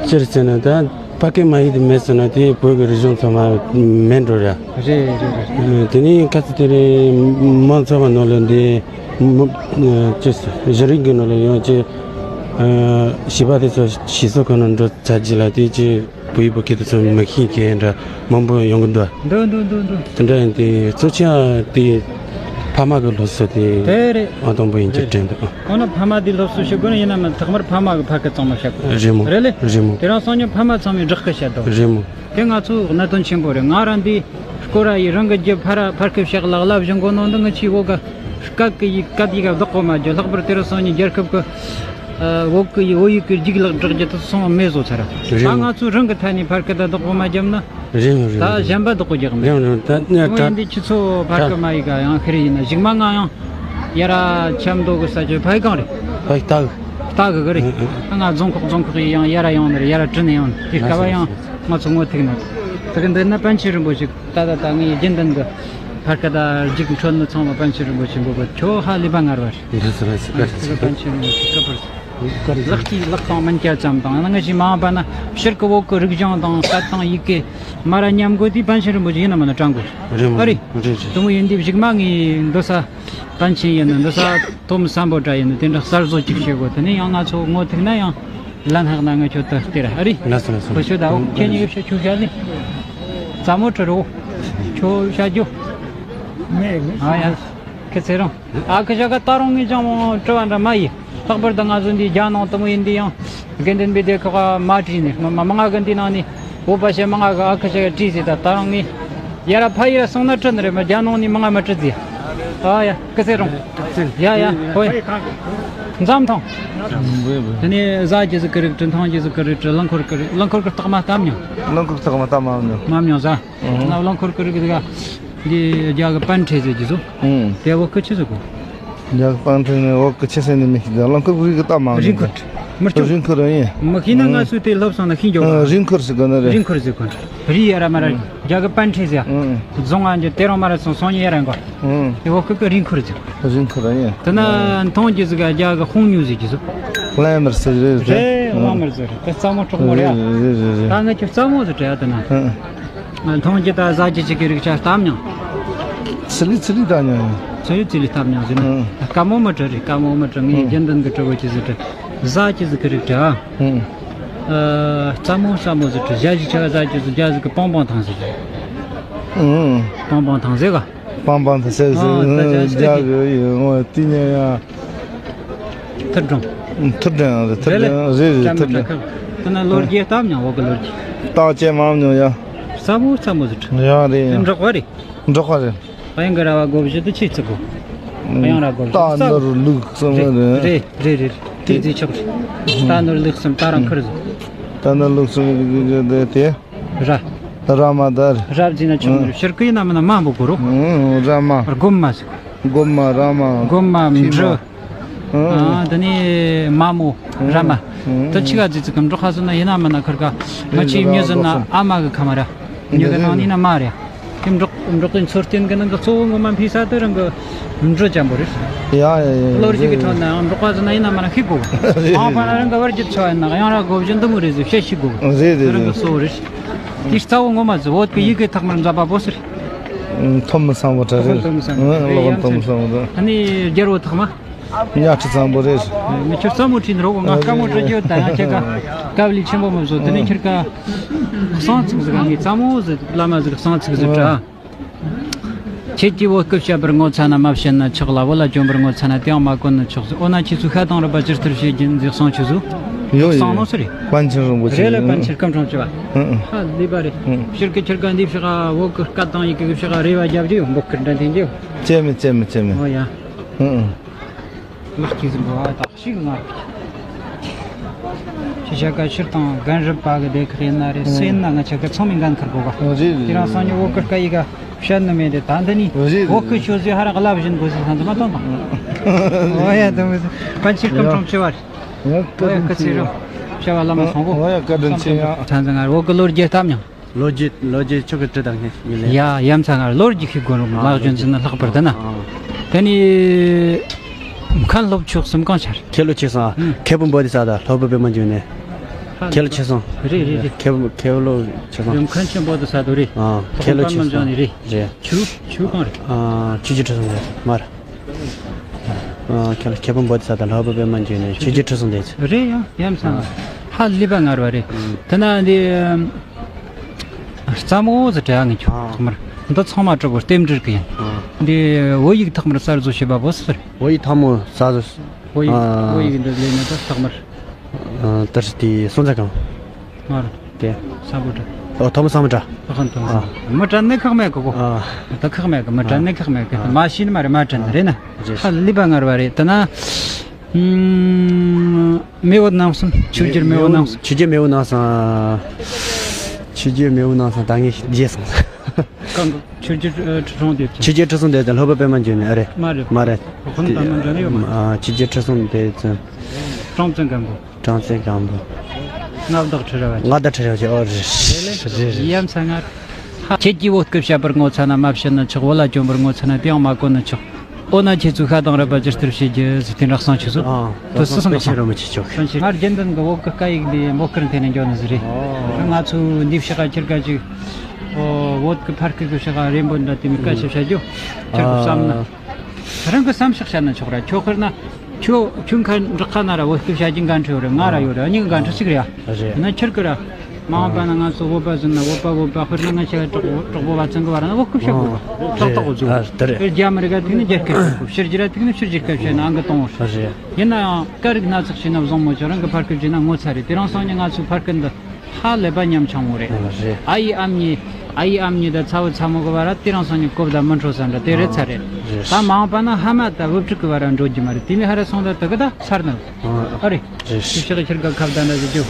སྤྱིར་བྱས་ན་ད་ཕ་སྐད་མ་ཡིག་དེ་མེད་སོང་ན་དེ་བོད་ཀྱི་རིག་གཞུང་ཚང་མ་མེད་འགྲོ་ར། རེད་རེད་རེད། ཨེ། དེ་ནས་ཁ་ཚ་དེ་རེད། མང་ཚོགས་པ་ནང་ལ་འདི་མི་ཨེ། ཅི་ཟེར། གཞི་རིམ་གྱི་ནང་ལ་ཡང་ཅི་ཨེ། བྱིས་པ་དེ་ཚོ་ཞིག་གསོ་ཁང་ནང་འགྲོ་ཚར་རྗེས་ལ་དེ་ཅི་བོད་ཡིག་བོད་སྐད་དེ་ཚོ་མི་ཤེས་མཁན་འདྲ་མང་པོ་ཡོང་གི་འདུག་འདུག་འདུག་འདུག་འདུག་དེ་འདྲ་ཡིན་དུས་གཙོ་ཆེ་བ་དེ་ཕ་མ་གི་སློབ་གསོ་དེ་དེ་རེད། ཨང་དང་པོ་ཡིན་གྱི་རེད། དྲན་འདུག་འོ་ན་ཕ་མ་དེ་སློབ་གསོ་ཞུ་དགོས་ན་ཡིན་ན་མིན་ཐོག་མར་ཕ་མ་གི་ཕ་སྐད་གཙང་མ་བཤད་དགོས། རེད་མོ། རེད་ལེ། རེད་མོ། དེ་རིང་སང་ཉིན་ཕ་མ་ཚང་མས་སྦྲགས་སྐད་བཤད་དོ། རེད་མོ། དེ་ང་ཚོ་གནད་དོན་ཆེན་པོ་རེད། ང་རང་འདི་སྐོར་ར་ཡི་རང་གི་རྒྱུ་ཕ་ར་ཕ་སྐད་བཤད་ལག་ལབ་བཞིན་གོ་ནོ་འདི་ང་ཆི་བོ་ག་སྐད་ཀྱི་ཡི་སྐད་ཡི་ག་བདག་གོ་མ་རྒྱུ། ལྷག་པར་དེ་རིང་སང་ཉིན་རྒྱལ་ཁབ་ཀྱི་ཨ། བོད་ཀྱི་ཡི་བོད་ཡིག་གི་རྒྱུགས་ལག་སྦྲག་རྒྱུ་དེ་སོང་མེད་བཟོ་ཚར། རེད་ད་མོ། ང་ཚོ་རང་གི་ཐད་ནས་ཕར་སྐད་ད་བདག་པོ་མ་བརྒྱབ་ན། རེད་མོ་རེད་ད་མོ། གཞན་པ་བདག་པོ་རྒྱག་མེད། རེད་མོ་རེད་མོ། ད་ནས་དེ་མོ་ད་ཡིན་དུས་ཁྱི་ཚོ་ཕར་ད་སྐད་མ་ཡི་ག་ཡང་ཁེ་རེ་ཡིན་ན་གཞུག་མ་ང་ཡང་ཡ་ར་ཆབ་མདོ་གི་ས་ཆ་ཕ་ཡི་གང་རེད། ཕ་ཡི་ལྟ་གི། ལྟ་གི་གི་རེད། ཨ་ང་རྫོང་ཁག་རྫོང་ཁག་ཡི་ཡང་ཡ་ར་ཡོང་ནི་རེད། ཡ་ར་དྲི་ནས་ཡོང་ནི་དེ་སྐབས་ཡང་ང་ཚོ་ངོ་ཐུག་ན་དེ་གི་འདི་ན་པཎ་ཆེན་རིན་པོ་ཆེ་ད་ད་ད་ངའི་རྒྱུན་ལྡན་གི་ཕར་སྐད་ད་རྒྱུགས་འཕྲོད་ནི་ཚང་མ་པཎ་ཆེན་རིན་པོ་ཆེ་འབོད་གི། ཁྱོད་ཧ་ལས་པ་ངར་བ་རེད། འདི་ཚོ་རེད་ཟེར་ག་རེད་ཟེར། པཎ་ཆེན་རིན་པོ་ཆེ་སྐུ་པར་ཟེར། ལག་གིས་ལག་དང་མིན་སྐྱ་ཙམ་དང་ང་ཞིག་མ་འོངས་པ་ན་ཕྱིར་གི་བོད་ཀྱི་རིག་གཞུང་དང་སྐད་དང་ཡི་གེ་མ་ར་ཉམས་དགོས་དུས་པཎ་ཆེན་རིན་པོ་ཆེ་ཡིན་ན་མིན་ན་དྲན་དགོས། རེད་མོ། ཨ་རེད། རེད་རེད། དུ་མོ་ཡིན་དུས་གཞུག་མ་ངས་འདི་ས་པཎ་ཆེན་ཡིན་ན་འདི་ས་ཐོམ་སམ་བྷོ་ཊ་ཡིན་ན་དེ་འདྲ་གསར་བཟོ་ཅིག་བྱེད་དགོས། དེ་ནས་ཡང་ང་ཚོ་ངོ་ཐུག་ན་ཡང་ལན་ཧག་ན་ང་ཁྱོད་ད་སྟེར། ཨ་རེད། ལགས་སོ་ལགས་སོ། ཁོ་ཤོད་ད་འོ་ཁྱེད་གཉིས་ཀྱི་ཕྱོགས་ཆུ་བཤད་ནི་རྩ་མོ་ཁྲི་རོ་ཁྱོད་བཤད་རྒྱུ། མེད་མེད། ཨ་ཡ། ཁི་ཚེ་རིང་། ཨ་ཁུ་ཞག་ག་ད་རུང་ངས་ཅང་དྲི་བ་འདྲ་མ་ཡིན། ལྷག་པར་དུ་ང་ཚོ་འདི་རྒྱ་ནང་དུ་མོ་ཡིན་འདི་ཡང་དགེ་འདུན་པའི་སྡེ་ཁག་མ་བྲིས་ནས་མ་མ་མང་ང་གི་འདི་ནང་ནས་བོད་པ་ཞེ་མང་ང་གི་ཨ་ཁུ་ཞག་ག་བྲིས་ཟེར། ད་ད་རུང་ངས་ཡ་ར་ཕ་ཡི་ར་སོང་ན་བྲི་ནི་རེད་མ། རྒྱ་ནང་ནས་མང་ང་མ་བྲི་ཟེར། ཨ་ཡ་ཁི་ཚེ་རིང་། ཡ་ཡ་ཧོ་ཡ། འཛམ་ཐང་། དེ་ནས་ཟ་རྒྱུ་ཟིག་གི་རིགས་བྲི། འཐུང་རྒྱུ་ཟིག་གི་རིགས་བྲི། རླངས་འཁོར་གི་རིགས། རླངས་འཁོར་གི་རྟགས་མ་བཏབ་མྱོང་། རླངས་འཁོར་གི་རྟགས་མ་བཏབ་མ་མྱོང་། མ་མྱོང་ཟ། ཨང་། ན་རླངས་འཁོར་ཀི་རིག་ཟིག་ག་འདི་རྒྱ་གི་པན་ཁྲེ་ཟེར་གྱི་ཟོ། ཨང་། དེ་བོད་སྐད་ཆི་ཟིག་གོ། རྒྱ་གི་པན་ཁྲེ་ནི་བོད་སྐད་ཆི་ཟེར་ནི་མི་ཤེས། རླངས་འཁོར་ཀི་རིག་གི་ཏ་མ། རིན་འཁོར། མི་སྐྱོ། རིན་འཁོར་ཡིན། མི་ཤེས་ན་ང་ཚོས་དེ་སློབ་སོང་ན་ཤེས་འགྱོ་ག། རིན་འཁོར་ཟེར་གོ་ནི་རེད། རིན་འཁོར་ཟེར་གོ། རི་ཡ་ར་མ་ར། ཨང་། རྒྱ་གི་པན་ཁྲེ་ཟེར། ཨང་། རྫོང་ང་འགྱོ་དེ་རང་མ་ར་སོང་སོང་ཡ་ར་འགོ། ཨང་། དེ་བོད་སྐད་ཀི་རིན་འཁོར་ཟེར། རིན་འཁོར་ཡིན། དེ་ན་འཐུང་རྒྱུ་ཟིག་ག་རྒྱ་གི་ཧོང་ཉུ་ཟེར་གྱི་ཟོ། ལན་མར་ཟེར་རེད། རེད་ལན་མར་ཟེར་རེད། དེ་རྩ་མོ་གྲོགས་མོ་རེད། རེད་རེད་རེད། ད་ང་ཁྱོད་རྩ་མོ་ཟེར་དྲན་ཡ་དེ་ན། ཨང་། ང་འཐུང་རྒྱུ་ད་ཟ་རྒྱུ་ཅིག་གི་རིགས་ཆ་བཏབ་མྱོང་། ཚི་ལི་ཚི་ལི་ད་ཉོ་ཡ། ཚི་ལི་ཚི་ལི་ཐབ་ཉོ་ཟིན་ན། ཨང་། དཀར་མོ་མི་དྲི་རེད། དཀར་མོ་མི་དྲི། ངས་ཨང་རྒྱན་ལྡན་གི་དྲི་བོ་ཅི་ཟིག་དྲི། བཟའ་ཅི་ཟིག་གི་རིགས་དྲི་ཨ། ཨང་། ཨ། རྩ་མོ་རྩ་མོ་ཟིག་དྲི། ཞ་ཞི་ཆ་བཟའ་ཅི་ཟིག་རྒྱ་ཟིག་གི་པང་པང་ཐང་ཟིག་ཨང་། པང་པང་ཐང་ཟིག་ག་པང་པང་ཐང་ཟིག་ཟིག་ཨང་། ད་ཅི་ཟིག་རྒྱ་གི་ཡོད་ངོ་དེ་ཉོ་ཡ། ཐུར་སྒྲོང་། ཐུར་སྒྲོང་རེད། ཐུར་སྒྲོང་རེད་རེད། ཐུར་སྒྲོང་། དེ་ན་ལོ་རྒྱུས་སྟབས་མྱང་བོད་གི་ལོ་རྒྱུས། སྟག་ཅན་མང་ཉོ་ཡ། རྩ་མོ་རྩ་མོ་ཟིག་དྲི། ཡ་རེད་ཡ། འབྲོག་པ་རེད། འབྲོག་པ་རེད། དབྱངས་གི་ར་བ་སྒོ་བཞི་དུ་ཆེས་བརྩི་གོ། དབྱངས་ར་སྒོ་བཞི་རྟ་ནོར་ལུག་གསུམ་རེད། རེད་རེད་རེད། དེ་རྩིས་ཆོག་རེད། རྟ་ནོར་ལུག་གསུམ་རྟ་རང་ཁུར་བཟོ། རྟ་ནོར་ལུག་གསུམ་དེ་དེ། ར། ར་མ་ད་རེད། ར་བརྫིས་ན་ཆོག་མི་རེད། ཕྱིར་གི་ཡིན་ན་མིན་ན་མ་འབོད་དགོས་རོགས། ར་མ། སྒོམ་མ་ཟེར། སྒོམ་མ་ར་མ། སྒོམ་མ་ཕི་མ། འབྲི། ཨ། དེ་ནས་མ་མོ། ར་མ། ད་ཆི་ག་ཙི་ཙི་གམ་འབྲོག་ཁ་སོང་ན་ཡིན་ན་མིན་ན་ཁར་ཀ། ང་ཆི་མྱི་ཟིན་ན་ཨ་མ་གི་ཁ་མ་ར། མྱི་གི་ནང་ནི་ན་མ་ར། དེ་འབྲོག་འབྲོག་གི་འཚོ་རྟེན་གི་ནང་གི་གཙོ་བོ་ངོ་མ་ཕི་ས་དེ་རང་གི་འབྲི་ཅན་པོ་རེད། ཡ་ཡ་ཡ། ལོ་རྒྱུས་གི་ཐོག་ན་ཡང་འབྲོག་པ་ཟིན་ན་ཡིན་ན་མིན་ན་ཤེས་དགོས། ཨང་པ་ན་རང་གི་བར་གྱི་འཚོ་བ་ཡིན་ན་ཡང་ར་སྒོ་བཞི་འདི་མོ་རེད་ཟེར་བཤད་ཤེས་དགོས། རེད་རེད་དེ་རང་གི་རེད། གཙོ་བོ་རེད། དེ་རྩ་བོ་ངོ་མ་ཟིག་བོད་ཀྱི་ཡི་གེ་ཐོག་མར་མཛད་པ་པོ་ཟེར། ཐོན་མི་བཟང་པོ་གྲ་རེད། ཐོན་མི་བཟང་པོ་ཨང་། གྲ་རེད། ལོ་ཡ་ཐོན་མི་བཟང་པོ་གྲ། ཨ་ནི་རྒྱལ་པོ་ཐོག་མ། གཉའ་ཁྲི་བཟང་པོ་རེད། མི་ཁྱོད་རྩ་མོ་ཁྲིད་འགྲོ་གོ། ང་དཀའ་མོ་སྤྲད་རྒྱུ་ད་ཡང་ཁྱེད་ཀ་དཀའ་ལས་ཆེན་པོ་མི་བཟོ། དེ་ནས་ཁྱེད་ཀ་གསང་ཚིག་ཟིག་ངས་རྩ་མོ་ཟིག་བླ་མ་ཟིག་གསང་ཚིག་ཟིག་དྲ། ཁྱེད་ཀྱིས་བོད་སྐད་བཤད་པར་ངོ་ཚ་ན་མ་བཤད་ན་ཆོག་ལ། བོད་ལ་བཅོམ་པར་ངོ་ཚ་ན་དེའང་མ་གོ་ན་ཆོག་ཟེར། འོ་ན་ཁྱེད་ཚོས་ཤ་དང་རུས་པ་ཇི་ལྟར་བྱེད་ཀྱིན་ཟིག་གསང་ཆུ་ཟིག་ཡོད་གསང་ཡོད། ནོ་སུ་རེད། པཎ་ཆེན་རིན་པོ་ཆེ། རེད་ལ་པཎ་ཆེན་སྐུ་འཁྲུངས་བྱས་པ། ཧ་ལས་པ་རེད། ཕྱིར་གི་ཁྱེད་ཀ་འདི་ཕྱི་ག་བོད་གི་སྐད་དང་ཡི་གེ་གི་ཕྱི་ག་རེ་བ་རྒྱབ་རྒྱུ་ཡོད། འབོད་སྐུལ་འདྲ་འཐེན་རྒྱུ་ཡོད། ཅེ་མི་ཅེ་མི་ཅེ་མི། ཨོ་ཡ། ལག་གིས་ཟིན་པ་དག་ཞིག་ང་། ཁྱེད་ཆ་ག་ཕྱིར་དང་རྒན་རབས་པ་གི་སྡེ་ཁག་ཡིན་ན་རེད། སེ་ཡིན་ན་ང་ཆ་ག་ཚང་མས་འགན་འཁུར་དགོས་ག་རེད་རེད། དེ་རང་སང་ཉིན་བོད་གི་སྐད་ཡི་ག་བཤད་ནི་མེད་རེད། ད་འདི་ནི་རེད་རེད། བོད་གི་ཆོས་ཟིག་ཧ་ར་ག་ལབ་བཞིན་དགོས་ཟེར་ས་འདི་མ་བཏང་དང་། ཨོ་ཡ་དུ་མི་ཟེར། པཎ་ཆེན་སྐུ་འཁྲུངས་བྱས་པ་རེད། ཨོ་ཡ་སྐུ་ཚེ་རིང་། བྱ་བ་བླ་མ་བཟང་པོ། ཨོ་ཡ་བཀའ་དྲིན་ཆེ་ཡ། ཚང་ཚང་ང་བོད་གི་ལོ་རྒྱུས་ལྟ་མྱོང་། ལོ་རྒྱུས་ལོ་རྒྱུས་ཆོ་གི་དྲི་དང་ངས་ངས་ལས། ཡ་ཡ་མཚན་ང་ལོ་རྒྱུས་ཤིག་དགོས་རུང་ལག་ལོ་རྒྱུ་རྒྱུས་འཛིན་ན་ལྷག་པར་དུ་ན། ཨ། དེ་ནི་མཁན་སློབ་ཆོས་གསུམ་གང་ཆར། ཁེ་ལོ་ཆེ་སོང་། ཨ། ཁེ་བུ་བོ་དི་ས་ད་ལྷོ་བུ་པེ་མ་འཇུ་ནས། ཁེ་ལོ་ཆེ་སོང་། རེད་རེད་རེད། ཁེ་བུ་ཁེ་བུ་ལོ་ཆེ་སོང་། རིམ་མཁན་ཆེན་པོ་དི་ས་དུ་རེད། ཨ། ཁེ་ལོ་ཆེ་སོང་། རེད། ཆུ་ཆུ་གང་རེད། ཨ། ཆུ་ཆུ་ཁྲི་སོང་རེད་མར། ཨ། ཁྱེད་ལ་ཁྱེད་པོ་འབོད་ས་དང་ལྷ་བུ་པད་མ་འཇུས་ནས་ཆོས་རྒྱལ་ཁྲི་སྲོང་ལྡེ། རེད་ཡ་ཡ་མཚན། ཧ་ལས་པ་ངར་བ་རེད། དེ་ན་འདི་རྩ་མོ་ཟེར་དྲ་ངས་ཁྱོད་ཐོག་མར་འདི་ཚང་མ་གྲུབ་པོ་རྟེན་འབྲེལ་གི་ཡིན། འདི་བོད་ཡིག་ཐོག་མར་གསར་བཟོ་བྱས་པ་བོད་སུ་རེད། བོད་ཡིག་ཐོག་མོ་གསར་བཟོ། བོད་ཡིག་བོད་ཡིག་འདི་ལས་ན་ད་ཐོག་མར། ཨ། ད་རེས་དེ་སོང་ཚ་གང་། མ་རེད། དེ། ས་བུ་དྲ། ཨོ་ཐོག་མ་ས་མུ་དྲ། ཨ་ཁ་ཐོག་མ་ས་མུ། མི་དྲ་ནི་ཁག་མེད་གི་གོ། ཨ། ད་ཁག་མེད་གི། མི་དྲ་ནི་ཁག་མེད་གི། མ་ཤེས་ནི་མ་རེད། མ་དྲ་ནི་རེད་ན། རེད། ཧ་ལས་པ་ངར་བ་རེད། ད་ན། ཨུམ། མེས་པོ་རྣམ་གསུམ། ཆོས་རྒྱལ་མེས་པོ་རྣམ་གསུམ། ཆོས་རྒྱལ་མེས་པོ་རྣམ་གསུམ། ཆོས་རྒྱལ་མེས་པོ་རྣམ་གསུམ་ད་ངས་བརྗེད་སོང་། གང་གི། ཆོས་རྒྱལ་ཁྲི་སྲོང་ལྡེ། ཆོས་རྒྱལ་ཁྲི་སྲོང་ལྡེ་དང་ལྷོ་པ་པད་མ་འཇུ་ནས་ཨ་རེད། མ་རེད། མ་རེད། ཁོང་དང་མ་འདྲ་ནི་ཡོད་མ། ཨ། ཆོས་རྒྱལ་ཁྲི་སྲོང་ལྡེ་ཙམ། སྲོང་བཙན་སྒམ་པོ། སྲོང་བཙན་སྒམ་པོ། མངའ་བདག་ཁྲི་རལ་པ། མངའ་བདག་ཁྲི་རལ་པ། ཨོ་རེད་རེད་རེད། ཡ་མཚན་ངར། ཁྱེད་ཀྱིས་བོད་སྐད་བཤད་པར་ངོ་ཚ་ན་མ་བཤད་ན་ཆོག་བོད་ལ་བཅོམ་པར་ངོ་ཚ་ན་དེའང་མ་གོ་ན་ཆོག་འོ་ན་ཁྱེད་ཚོས་ཤ་དང་རུས་པ་ཇི་ལྟར་བྱེད་རྒྱུ་ཟེར་དེ་འདྲ་གསུངས་ཆོག་ཟེར། ཨ། དེ་སུ་གསུངས་པ་ཆེ་རུ་མི་ཆེ་ཆོག་ང་རྒྱུན་ལྡན་གྱི་བོད་ཀྱི་སྐད་ཡིག་འདི་མོ་ཁུར་འཐེན་ནས་འཇོག་ནི་ཟིག་རེད། ང་ཚོས་འདི་ཕྱི་ག་ཁྱེར་ག་ཅིག་བོད་ཀྱི་ཕར་སྐད་ཀྱི་ཕྱི་ག་རེ་འབོད་འདྲ་དེ་མི་སྐད་ཆ་བཤད་རྒྱུ་ཁྱེར་དུ་བསམ་ན། རང་གི་བསམ་ཤག་བཤད་ན་ཆོག་ར། ཁྱོད་དཔེར་ན། ཁྱོད་ཁྱོད་མཁན་འབྲོག་ཁ་ན་ར་བོད་སྐད་བཤད་ཀྱི་འགན་འཁྲི་ཡོད་རེད། ང་ར་ཡོད་རེད། གཉིས་ཀ་འགན་འཁྲི་གཅིག་རེད་ཡ། རེད། ན་ཁྱེད་ཀྱི་ར། མ་འོངས་པ་ན་ང་ཚོ་བོད་པ་ཟིན་ན་བོད་པ་བོད་པ་དཔེར་ན་ང་ཆ་གྲོགས་གྲོགས་པོ་བ་ཚང་གི་བར་ན་བོད་སྐད་བཤད་དགོས་ར། ཏག་ཏག་གོ་ཚུལ། ཨ། དེ་རེད། དཔེར་རྒྱ་མི་རིགས་དེ་ནི་རྒྱ་སྐད་བཤད་དགོས། ཕྱི་རྒྱལ་ར་དེ་ནི་ཕྱི་རྒྱལ་སྐད་བཤད་ན་ཨང་གི་གཏོང་བར། རེད། ཡིན་ན་ཡང་སྐད་རིགས་སྣ་ཚོགས་ཤིག་ན་བཟང་མོ་ཆོག་རང་གི་ཕར་སྐད་བྱས་ན་ངོ་ཚ་རེད། དེ་རིང་སང་ཉིན་ང་ཚོའི་ཕར་སྐད་འདི། ཧ་ལས་པ་ཉམ་ཆུང་བོ་རེད། རེད། ཨ་ཡེ་ཨ་མྱེས། ཨ་ཡེ་ཨ་མྱེས་དང་ཚ་བོ་ཚ་མོ་གི་བར་དེ་རིང་སང་ཉིན་གོ་བརྡ་མི་འཕྲོད་ས་འདྲ་དེ་རེད་ཚར་རེད། རེད། ད་མ་འོངས་པ་ན་ཕ་མ་དང་བུ་ཕྲུག་གི་བར་འགྲོ་རྒྱུ་མ་རེད། དེ་མོ་ཧ་ར་སོང་ད་དེ་གི་ད་ཚར་ནི། ཨ་རེད། རེད། ཅི་ཕྱིར་ཁྱེར་ག་ཁ་བརྡ་འདྲ་ཞིག་རྒྱུ།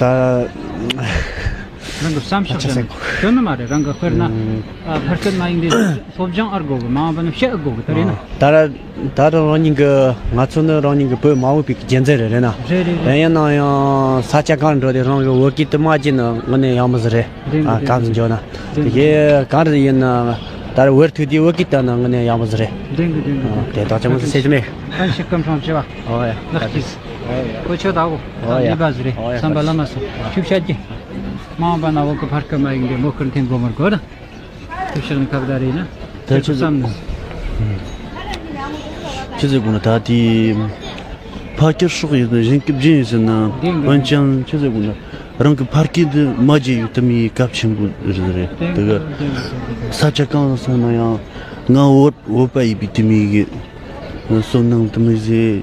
ད། རང་གི་བསམ་ཤག་ཟེར་ན་ཁྱོད་ནི་མ་རེད། རང་གི་དཔེར་ན། ཨ། ཕར་སྐད་མ་ཡིན་པའི་སློབ་སྦྱོང་ཨར་དགོ་གི། མ་འོངས་པ་ན་བཤད་དགོ་གི་ད་རེད་ན། ད་ར། ད་རུང་རང་ཉིད་ཀྱི་ང་ཚོ་ནི་རང་ཉིད་ཀྱི་བོད་མ་འོངས་པའི་རྒྱལ་མཚན་རེད། རེད་ན། རེད་རེད་རེད། ཡིན་ན་ཡང་ས་ཆ་གང་འགྲོ་དེ་རང་གི་བོད་སྐད་དུ་མ་བརྗེད་ན་དངོས་གནས་ཡག་མོ་ཟིག་རེད། བདེན་གི། ཨ། བདེན་གང་གི། ཟིག་འཇོག་ན། བདེན་གི། དེ་གས་གང་རེད་ཡིན་ན་ད་རུང་བོད་ཐུག་དུས་བོད་སྐད་བཏང་ན་དངོས་གནས་ཡག་མོ་ཟིག་རེད། བདེན་གི། བདེན་གི། ཨ། དེ་དག་ཅང་མོ་ཟིག་བཤད་རྒྱུ་མེད། ཨ་ཤི་སྐུ་འཕྲང་བྱེ་བ། ཨོ་ཡ། ལགས་ཀྱིས། ཨོ་ཡ། ཁོ་ཆོད་ད་གོ། ཨོ་ཡ། ལས་པ་ཟིག་རེད། ཨོ་ཡ། བསམ་པ་བླ་མ་སོང་། ཨོ་ཡ། ཁྱོད་བཤད་ཀྱི། མ་འོངས་པ་ན་བོད་ཀྱི་ཕར་སྐད་མ་ཡིན་པའི་མོ་ཁུར་འཐེན་དགོ་མི་དགོ་ན། ཁྱོད་ཤག་ནི་ཁ་བརྡ་རེད་ན། ད་ཆི་ཟེར་བསམ་ནས། ཆི་ཟེར་དགོས་ན་ད་དེ་ཕལ་ཆེར་སྲོག་ཡིན་ན་གཞན་སྐབས་རྒྱུན་ཡིན་ཟེར་ན། བདེན་གི། འོན་ཀྱང་ཆི་ཟེར་དགོས་ན་རང་གི་ཕ་སྐད་འདི་མ་བརྗེད་ཡོད་དུ་མི་སྐབས་ཆེན་པོ་རེད། དེ་གི་ས་ཆ་གང་ལ་སོང་ན་ཡང་ང་བོད་བོད་པ་ཡིན་པའི་དུ་མི་གི་བསོད་ནམས་དུ་མི་ཟེར།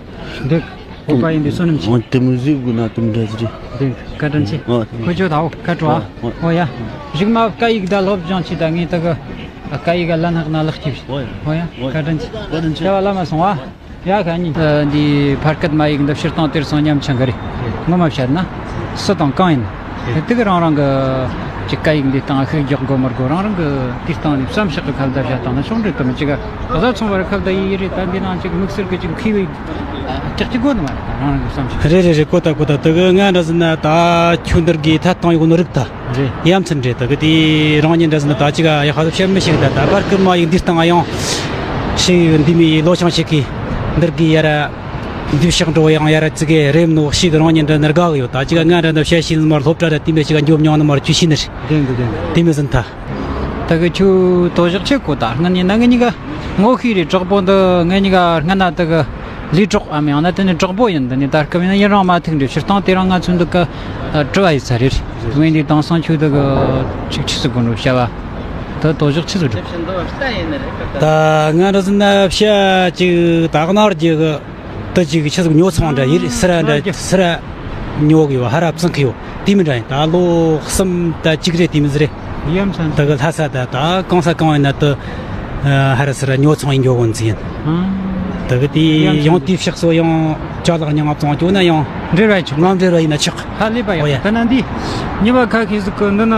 འདུག་བོད་པ་ཡིན་པའི་བསོད་ནམས་ཆེ། འོ་དུ་མི་ཟེར་དགོས་ན་དུ་མི་འདྲ་ཟེར། འདུག་བཀའ་དྲིན་ཆེ། འོ་ཁོ་ཆོ་ད་འོ་ཁ་དྲོ་ཨ། འོ་ཡ། རིག་མ་སྐད་ཡིག་ད་སློབ་སྦྱོང་ཆེ་ད་ངས་ད་གི་སྐད་ཡིག་ལ་ནག་ན་ལག་སྐྱིབས། འོ་ཡ། འོ་ཡ། བཀའ་དྲིན་ཆེ། བཀའ་དྲིན་ཆེ། བྱ་བ་ལ་མ་སོང་བ། ཡ་ཁ་ཉིན་འདི་ཕར་སྐད་མ་ཡིག་འདི་སྤྱིར་བཏང་དེར་སོང་ཉམས་ཆེན་གི་རེད། ངོ་མ་བཤད་ན་སུ་དང་གང་ཡིན། དེ་དུས་རང་རང་གི་ཅིག་སྐད་ཡིག་འདི་སྟེང་ཤུགས་རྒྱག་དགོས་མི་དགོས་རང་རང་གི་དུས་སྟེང་ནས་བསམ་ཤག་གི་ཁ་བརྡ་བྱ་སྟངས་ན་ཆུང་འདྲི་དུ་མི་ཅིག་ག་བཟའ་ཚང་བར་ཁ་བརྡ་ཡི་ཡི་རེད། ད་འདི་ནང་ཅིག་དམིགས་བསལ་གི་ཅིག་མཁས་པའི་ཀྱག་ཀྱག་དགོས་ནི་མ་རེད། ད་རང་རང་གི་བསམ་ཤག་རེད་རེད་རེད། གོ་ད་གོ་ད། དུ་གི་ང་འདྲ་ཟིན་ན་ད་ཁྱོད་འདིར་གི་ཐད་གཏོང་ཡོད་ནོ་རིག་ད། རེད། ཡ་མཚན་རེད། ད་གི་དེ་རང་ཉིད་འདྲ་ཟིན་ད་ཅི་ག་ཡ་ཧ་ལོ་བཤད་མི་ཤེས་ད། ད་པར་ཀི་མ་ཡིག་འདིར་བཏང་ཡང་ཤི་འདི་མི་ལོ་ཆང་ཞིག་གི་འདིར་གི་ཡ་ར་འདི་ཕྱག་འགྲོ་ཡང་ཡ་ར་ཙི་གེ་རེམ་ནོ་ཤི་གི་རང་ཉིད་འདྲ་ནར་དགའ་གི་ཡོད། ད་ཅི་ག་ང་འདྲ་འདྲ་བཤད་ཤེས་མ་སློབ་གྲྭ་ར་དེ་མི་ཅི་ག་འཇོབ་མྱོང་ནི་མར་ཆུ་ཤི་ནི་རེད། བདེན་གི་བདེན་གི། དེ་མི་ཟིན་ད། ད་གི་ཁྱོད་དོ་ཞག་ཆེ་གོ་ད་སྔ་ནི་ན་ངེད་གཉིས་ཀ་ངོ་ཤེས་རེད། གྲོགས་པོ་འདི་ངེད་གཉིས་ཀ་སྔ་ན་ད་གི་ལས་གྲོགས་ཨམ་ཡང་ན་དེ་ནི་གྲོགས་པོ་ཡིན། འདི་ནི་ད་སྐབས་ཡིན་ན་ཡུན་རིང་མ་ཐུག་འདྲ། སྤྱིར་བཏང་དེ་རིང་ང་ཚོ་འདི་ཀ་དྲི་བ་ཡོད་ས་རེད། ངས་འདི་དེང་སང་ཁྱོད་འདི་གི་ཆིག་ཆི་ཟིག་གོ་འགྲོ་བྱ་བ་ད་དོ་ཞག་ཆི་ཟིག་འགྲོ། ད་ང་ར་ཟིན་ན་བྱ་ཅིག་ད་གནར་རྒྱུ་གི་ད་ཅིག་ཆི་ཟིག་ཉོ་ཚོང་འདྲ་ཡིན་སི་ར་འདྲ་སི་ར་ཉོ་གི་ཡོད། ཧ་ར་བཙང་གི་ཡོད། དེ་མི་འདྲ་ཡིན། ད་ལོ་གསུམ་ད་གཅིག་རེད། དེ་མི་ཟེར་རེད། ཡ་མཚན། ད་གི་ལྷ་ས་ད་ད་གང་ས་གང་ཡིན་ན་ད་ཧ་ར་སི་ར་ཉོ་ཚོང་ཡིན་འགྱོ་གོ་འཛིན་ཡིན། ད་གི་དེ་ཡང་དེའི་ཕྱག་སོ་ཡང་ཅ་ལག་ཉང་ང་བཙོང་རྒྱུ་ན་ཡང་འབྲེལ་བ་ཆོག་ངང་འབྲེལ་བ་ཡིན་ན་ཆོག་ཧ་ལས་པ་ཡོད། ད་ན་འདི་ཉི་མ་ཁ་ཤས་ཟིག་གི་འདི་ན་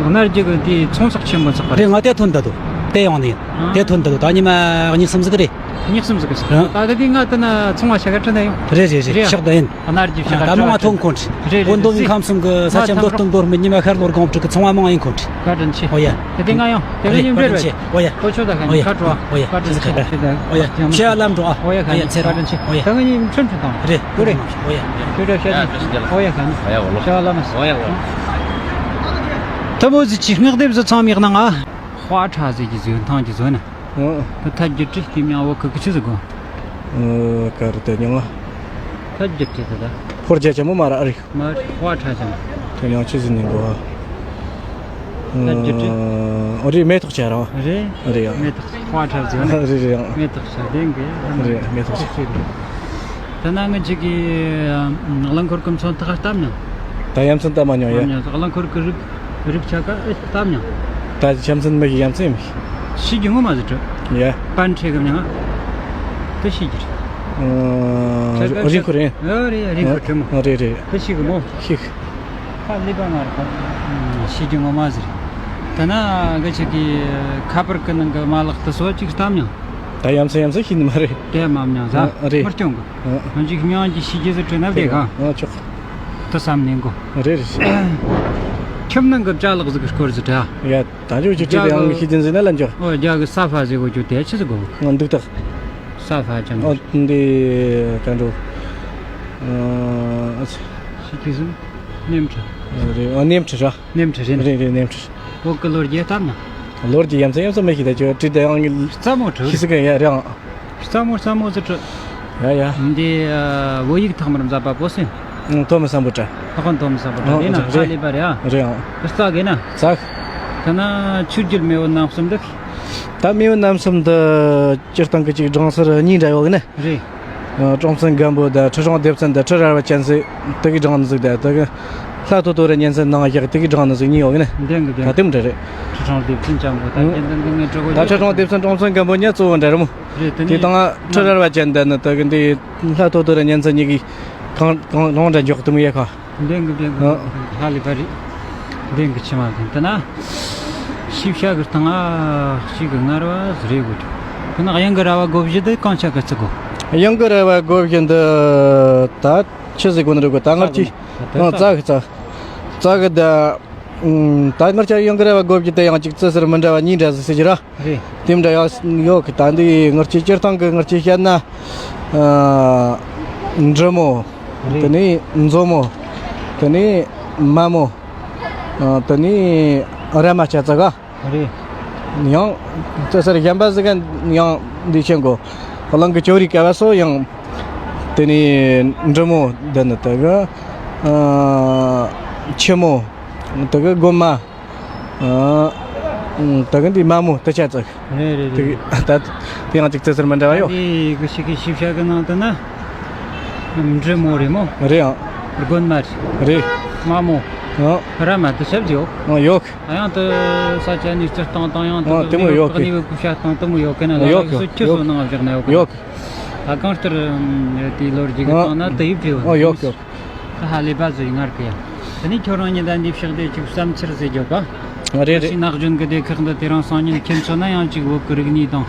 གནར་རྒྱུ་གི་དེ་ཚོང་ཟོག་ཆེན་པོ་ཚོགས་པ་རེད། ང་དེ་ཐོན་ད་དུ་དེ་ཡོང་ནི་ཡིན། དེ་ཐོན་ད་དུ་ད་ཉི་མ་གཉིས་གསུམ་ཟིག་རེད། གཉིས་གསུམ་ཟིག་རེད། ད་ད་དེ་ང་ད་ན་ཚོང་བ་ཤ་ག་ཁྲི་ན་ཡོང་། རེད་རེད་རེད། ཤག་ད་ཡིན། གནར་རྒྱུ་ཤ་ག་ད་མང་ང་ཐོན་ཁོང་ཁྲི་རེད་རེད། གོ་འདོམ་ཁམས་གསུམ་གི་ས་ཆ་མདོ་སྟོན་འབོར་མི་ཉི་མ་ཤར་ལོར་གོང་ཕྲུག་གི་ཚོང་བ་མང་ཡིན་ཁོང་ཁྲི། བཀའ་དྲིན་ཆེ། ཨོ་ཡ། དེ་དེ་ང་ཡང་དེ་ང་ཉིན་འབྲེལ་བས། ཨོ་ཡ། ཁོ་ཆོ་ད་ཁ་ཉིན་ཁ་བྲོ། ཨོ་ཡ། བཀའ་དྲིན་ཆེ། ཨོ་ཡ། ཁྱེད་ལམ་འགྲོ་ཨ། ཨོ་ཡ། ཁྱེད་ཚེ་རིང་། ཨོ་ཡ། ཁ་ཉིན། ཨོ་ཡ། ད་ང་ཉིན་ཁྲིམས་ཁྲིམས་དང་། རེད། ཀུ་རེད། ཨོ་ཡ། ཁྱོད་འདྲ་བཤད་ཅིང་། ཨོ་ཡ། ཁ་ཉིན། ཨོ་ཡ། ཁྱེད་ལམ། ཨོ་ཡ། ད་མོ་ཟི་ཅི་སྔགས་དེབ་ཟི་ཚང་མིག་ནང་ཨ། དཔའ་ཁྲ་ཟི་གི་ཟི་ཐང་གི་ཟི་ན། ཨོ། ད་ཐབས་ཀྱི་བྲིས་ཀྱི་མྱང་བོ་གི་གི་ཆི་ཟི་གོ། ཨོ། ཀ་རུ་དེ་མྱང་ཨ། ཐབས་ཀྱི་བྲིས་ད་ད། ཕོར་རྒྱ་ཆེན་མོ་མ་ར་ཨ་རིག་མ་དཔའ་ཁྲ་ཅན། དེ་ཡང་ཆི་ཟིན་ནི་གོ། ད་རྒྱུ་དྲི། ཨོ་རེད། མེ་ཏོག་ཆ་ར། རེད། རེད་ཡང་། མེ་ཏོག་དཔའ་ཁྲ་ཟིན། རེད་རེད་ཡང་། མེ་ཏོག་ཆ་ལྡན་གི། རེད། མེ་ཏོག་ཆ། ད་ན་ངི་ཅིག་གི་རླངས་འཁོར་གི་མཚོན་ཐག་བཏབ་ནི། ད་ཡ་མཚན་བཏབ་མ་མྱོང་ཡ། རླངས་འཁོར་གི་རིགས། རིགས་ཆ་ག་ཨེ་བཏབ་མྱོང་། ད་ཆ་མཚན་མི་གི་ཡ་མཚན་མི། ཤི་རྒྱུ་ངོ་མ་ཟིག་གྲི། ཡ། པན་ཁྲེ་གི་མྱང་། དེ་ཤི་རྒྱུ་རེད། ཨ། རིང་ཁུ་རེད། ཨ་རེད། རིང་ཁུ་ཁྲི་མོ། ཨ་རེད་རེད། དེ་ཤི་གི་མོ། ཤི་གི། ཁ་ལི་པ་ང་རེད་ཁོ། ཤི་རྒྱུ་ངོ་མ་ཟིག་རེད། ད་ན་གི་ཆ་གི་ཁ་པར་གི་ནང་གི་མ་ལག་དེ་སོ་ཅིག་བཏབ་མྱོང་། ད་ཡ་མཚན་ཡ་མཚན་ཤི་ནི་མ་རེད། དེ་མ་མྱོང་ཟ། ཨ་རེད། མི་སྐྱོང་གི། ཨ། ང་ཅིག་མྱོང་གི་ཤི་རྒྱུ་ཟིག་བྲིས་ན་བདེ་གང་། ཨ་ཆོག་དེ་བསམ་ནས་གོ། རེད་རེད། ཁྱིམ་ནང་གི་ཅ་ལག་ཟིག་གི་སྐོར་ཟིག་དྲ། ཡ། ད་ཅོ་ཅོ་ཅོ་རྒྱ་ཡང་གི་ཤི་ཅིན་ཟིན་ན་ལ་འཇོག་ཨོ། རྒྱ་གི་ས་ཕ་ཟེར་གོ་ཅོ་དེ་ཆི་ཟིག་གོ། ང་འདུག་ཐག་ས་ཕ་ཅམ། ཨོ་འདི་ག་འགྲོ། ཨ་ཤི་ཅི་ཟིན་ནེམ་ཁྲི། རེད། ཨོ་ནེམ་ཁྲི་ར། ནེམ་ཁྲི་རེད། རེད་རེད། ནེམ་ཁྲི། བོད་གི་ལོ་རྒྱུས་ལྟར་ན། ལོ་རྒྱུས་ཡ་མཚན་ཡ་མཚན་མི་ཤེས་ད་ཅོ་བྲིས་ད་ཡང་གི་རྩ་མོ་ཁྲི། ཤི་སི་ག་ཡ་རང་། རྩ་མོ་རྩ་མོ་ཟི་ཁྲི། ཡ་ཡ། འདི་ཨ་བོད་ཡིག་ཐོག་མར་མཛད་པ་པོ་སེ། ཐོ་མི་སམ་བྷོ་ཊ། ཨ་ཁོ་ཐོ་མི་སམ་བྷོ་ཊ། ཨ་རེད་ན་རེད། ཧ་ལས་པ་རེད་ཨ། རེད་ཨང་། རྩ་གི་ན། རྩ། ད་ན་ཆོས་རྒྱལ་མེས་པོ་རྣམ་གསུམ་འདི། ད་མེས་པོ་རྣམ་གསུམ་འདི་སྤྱིར་བཏང་གི་ཅིག་སྦྲང་སེར་གཉིས་འདྲ་ཡོད་གི་ན། རེད། ཨ་ཀྲོང་བཙན་སྒམ་པོ་དང་ཁྲི་སྲོང་ལྡེ་བཙན་དང་ཁྲི་རལ་པ་ཅན་ཟེར་དེ་གི་སྦྲང་ནི་ཟིག་དང་དེ་གི་ལྷ་ཐོ་ཐོ་རི་གཉན་ཚད་ནང་བཞག་དེ་གི་སྦྲང་ནི་ཟིག་གཉིས་ཡོད་གི་ན། འདྲ་གི་འདྲ་གི། ད་དེ་མོ་འདྲ་རེད། ཁྲི་སྲོང་ལྡེ་བཙན་ཅན་པོ་ད་ཨང་། དེ་འདི་འདི་ངས་གྲོགས་ད་ཁྲི་སྲོང་ལྡེ་བཙན་ཀྲོང་བཙན་སྒམ་པོ་གཉིས་གཙོ་བོ་འདྲ་རེད་མོ། རེད། དེ་ནས་དེ་དང་ཁྲི་རལ་པ་ཅན་དང་ནི་དེ་གི་འདི་ལྷ་ཐོ་ཐོ་རི་གཉན་ཚད་གཉིས་གི་གང་གང་རང་འདྲ་འཇོག་ཏུ་མི་ཡ་ཁ། འདྲེན་གི་འདྲེན་གི། ཨ། ཧ་ལས་པ་རེད། འདྲེན་གི་ཕྱི་མ་དེ་ལྟ་ན། ཤི་བྱ་གི་སྟེང་ཨ་ཤི་གི་ངར་བ་ཟི་རེད་གོ་ཆུ། ཁོ་ན་གཡང་གི་ར་བ་གོ་བཞི་འདི་གང་ཆ་གི་ཚི་གོ། གཡང་གི་ར་བ་གོ་བཞི་འདི་ད་ཆི་ཟིག་གོ་ནི་རེད་གོ། ད་ངར་གྱི་ཨ་རྩ་གི་རྩ་རྩ་གི་ད་ད་ངར་ཆ་གཡང་གི་ར་བ་གོ་བཞི་དེ་ཡང་གཅིག་རྩི་ཟེར་མི་འདྲ་བ་གཉིས་འདྲ་ཟིག་ཟེར་གྱི་ར། རེད། དེ་འདྲ་ཡོད་ཡོད་གི། ད་འདི་ངར་ཆ་སྤྱིར་བཏང་གི་ངར་ཆ་བཤད་ན། ཨ། འབྲི་མོ། རེད། དེ་ནས་མཛོ་མོ། དེ་ནས་མ་མོ། ཨ། དེ་ནས་ར་མ་ཆ་ཙ་ག། རེད། ཡང་ཙི་སར་གཞན་པ་ཟིག་ག་ཡང་འདི་ཆེན་གོ། གླིང་གི་ཅོ་རི་ཀ་བ་སོ་ཡང་དེ་ནི་འབྲི་མོ་འདི་ནི་དེ་གི་ཨ་ཆེན་མོ་དེ་གི་རྒོད་མ། ཨ་ད་གི་འདི་མ་མོ་དེ་ཆ་ཙག་རེད་རེད་དེ་རེད། གི་ད་དེ་ཡང་ཅིག་ཙི་སར་མི་འདྲ་བ་ཡོད། དེ་གི་ཞིག་གི་ཞིབ་ཆ་གི་ནང་དུ་ན་འབྲི་མོ་རེད་མོ། རེད་ཨང་། རྒོད་མ་རེད། རེད། མ་མོ། ཨང་། ར་མ་དེ་ཆ་ཡོད། ཨང་ཡོད། ཨ་ཡང་དུ་ས་ཆ་ནས་སྤྱིར་བཏང་དང་ཡང་དུ་ཨང་དེ་མོ་ཡོད་གི། གནས་བབ་ཀུ་ཤ་དང་དེ་མོ་ཡོད་གི་ན་ཡོད་ལ་གི་སུ་ཁྱོད་ཡོད་སོ་ནང་བཞག་ན་ཡོད་གི། ཡོད་གི། ད་གང་ལྟར་དེའི་ལོ་རྒྱུས་ཀྱི་ཨང་སྟེང་ན་དུ་ཡིབ་བྲིས་ཨང་ཡོད་གི་ཡོད། ད་ཧ་ལས་པ་ཟོས་ངར་གི་ཡ། དེ་ནས་ཁྱོད་རང་ཉིད་ད་འདི་ཕྱག་བདེ་ཅིག་བསམ་འཆར་ཟེར་རྒྱོ་ག་རེད་རེད། ཅིག་ནག་རྒྱུན་གི་སྡེ་ཁག་འདི་དེ་རིང་སང་ཉིན་ཁྱེད་ཚོ་ན་ཡང་ཅིག་བོད་ཀྱི་རིག་གནས་དང་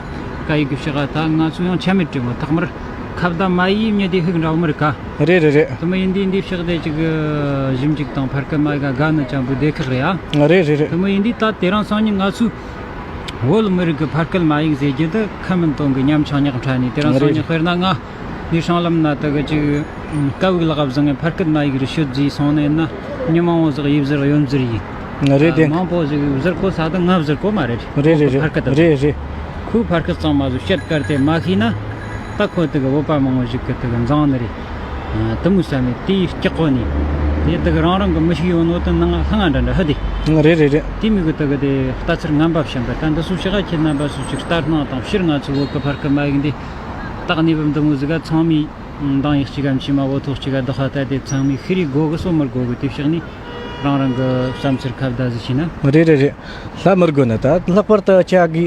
སྐད་ཡིག་གི་ཕྱག་ད་ང་ཚོ་ཡང་ཆ་མེད་དྲི་མོ་ཐོག་མར་ཁ་བརྡ་མ་ཡིས་མྱི་དེ་ཧིག་འདྲ་བོ་མི་རིག་ག་རེད་རེད་རེད། དེ་མོ་ཡིན་དུས་འདི་ཕྱག་དེ་ཅིག་ཞིབ་འཇུག་དང་ཕར་སྐད་མ་ཡིག་དགའ་ནི་ཅན་པོའི་སྡེ་ཁག་རེད་ཨ། རེད་རེད་རེད། དེ་མོ་ཡིན་དུས་ད་དེ་རིང་སང་ཉིན་ང་ཚོས་བོད་མི་རིགས་ཀྱི་ཕར་སྐད་མ་ཡིག་ཟེར་རྒྱུ་དེ་ཁ་མིན་དོན་གྱི་ཉམ་ཆུང་ཉག་ཕྲ་ནས་དེ་རིང་སང་ཉིན་དཔེར་ན་ང་ནི་སྲང་ལམ་ན་དེ་གི་ཅིག་སྐད་ཡིག་ལག་བཟང་ངས་ཕར་སྐད་མ་ཡིག་རུ་ཤོད་རྫིས་སོང་ནས་ན་མྱི་མང་བོ་ཟིག་ཡིབ་ཟིར་གཡོ་འཛིར་ཡིན། རེད་དེ། མང་པོ་ཟིག་ཟེར་གོ་ས་དང་ང་ཟེར་གོ་མ་རེད། རེད་རེད་ཕར་སྐད་དང་། རེད་རེད། ཁོས་ཕར་སྐད་གཙང་མ་ཟིག་བཤད་དཀར་དེ་མ་ཤེས་ན། ད་ཁོ་དེ་གི་བོད་པ་མང་བོ་ཞིག་གི་དེ་གི་འཛང་ནི་རེད། དུ་མུ་ས་མེད་དེའི་སྐྱག་གོ་ནི། དེ་དེ་གི་རང་རང་གི་མི་ཤེས་ཡོད་ནོ་དེ་ནང་ལྷང་ང་འདྲ་འདྲ་ཧ་དེ། རེད་རེད་རེད། དེ་མི་གི་དེ་གི་དེ་ལྟ་ཚུལ་ངན་པ་བཤད་པ་ད་འདི་སུ་ཤི་ག་ཁྱེད་རྣམ་པ་སུ་ཞིག་ལྟར་སྣང་དང་ཕྱིར་ང་ཚོ་བོད་གི་ཕར་སྐད་མ་ཡིག་འདི་ད་གནས་བབ་འདི་མོ་ཟིག་ག་ཚང་མས་མདང་ཡིག་གཅིག་གམ་ཕྱི་མ་བོ་ཐོག་གཅིག་ག་བདག་ཧ་ད་དེ་ཚང་མས་ཤི་རི་དགོ་གི་སོ་མི་དགོ་གི་དེ་ཕྱག་ནི་རང་རང་གི་བསམ་ཚུལ་ཁ་བརྡ་ཟིག་བྱས་ན། རེད་རེད་རེད། ལྷ་མི་དགོས་ན་ད་ལྷག་པར་དུ་ཆ་གི་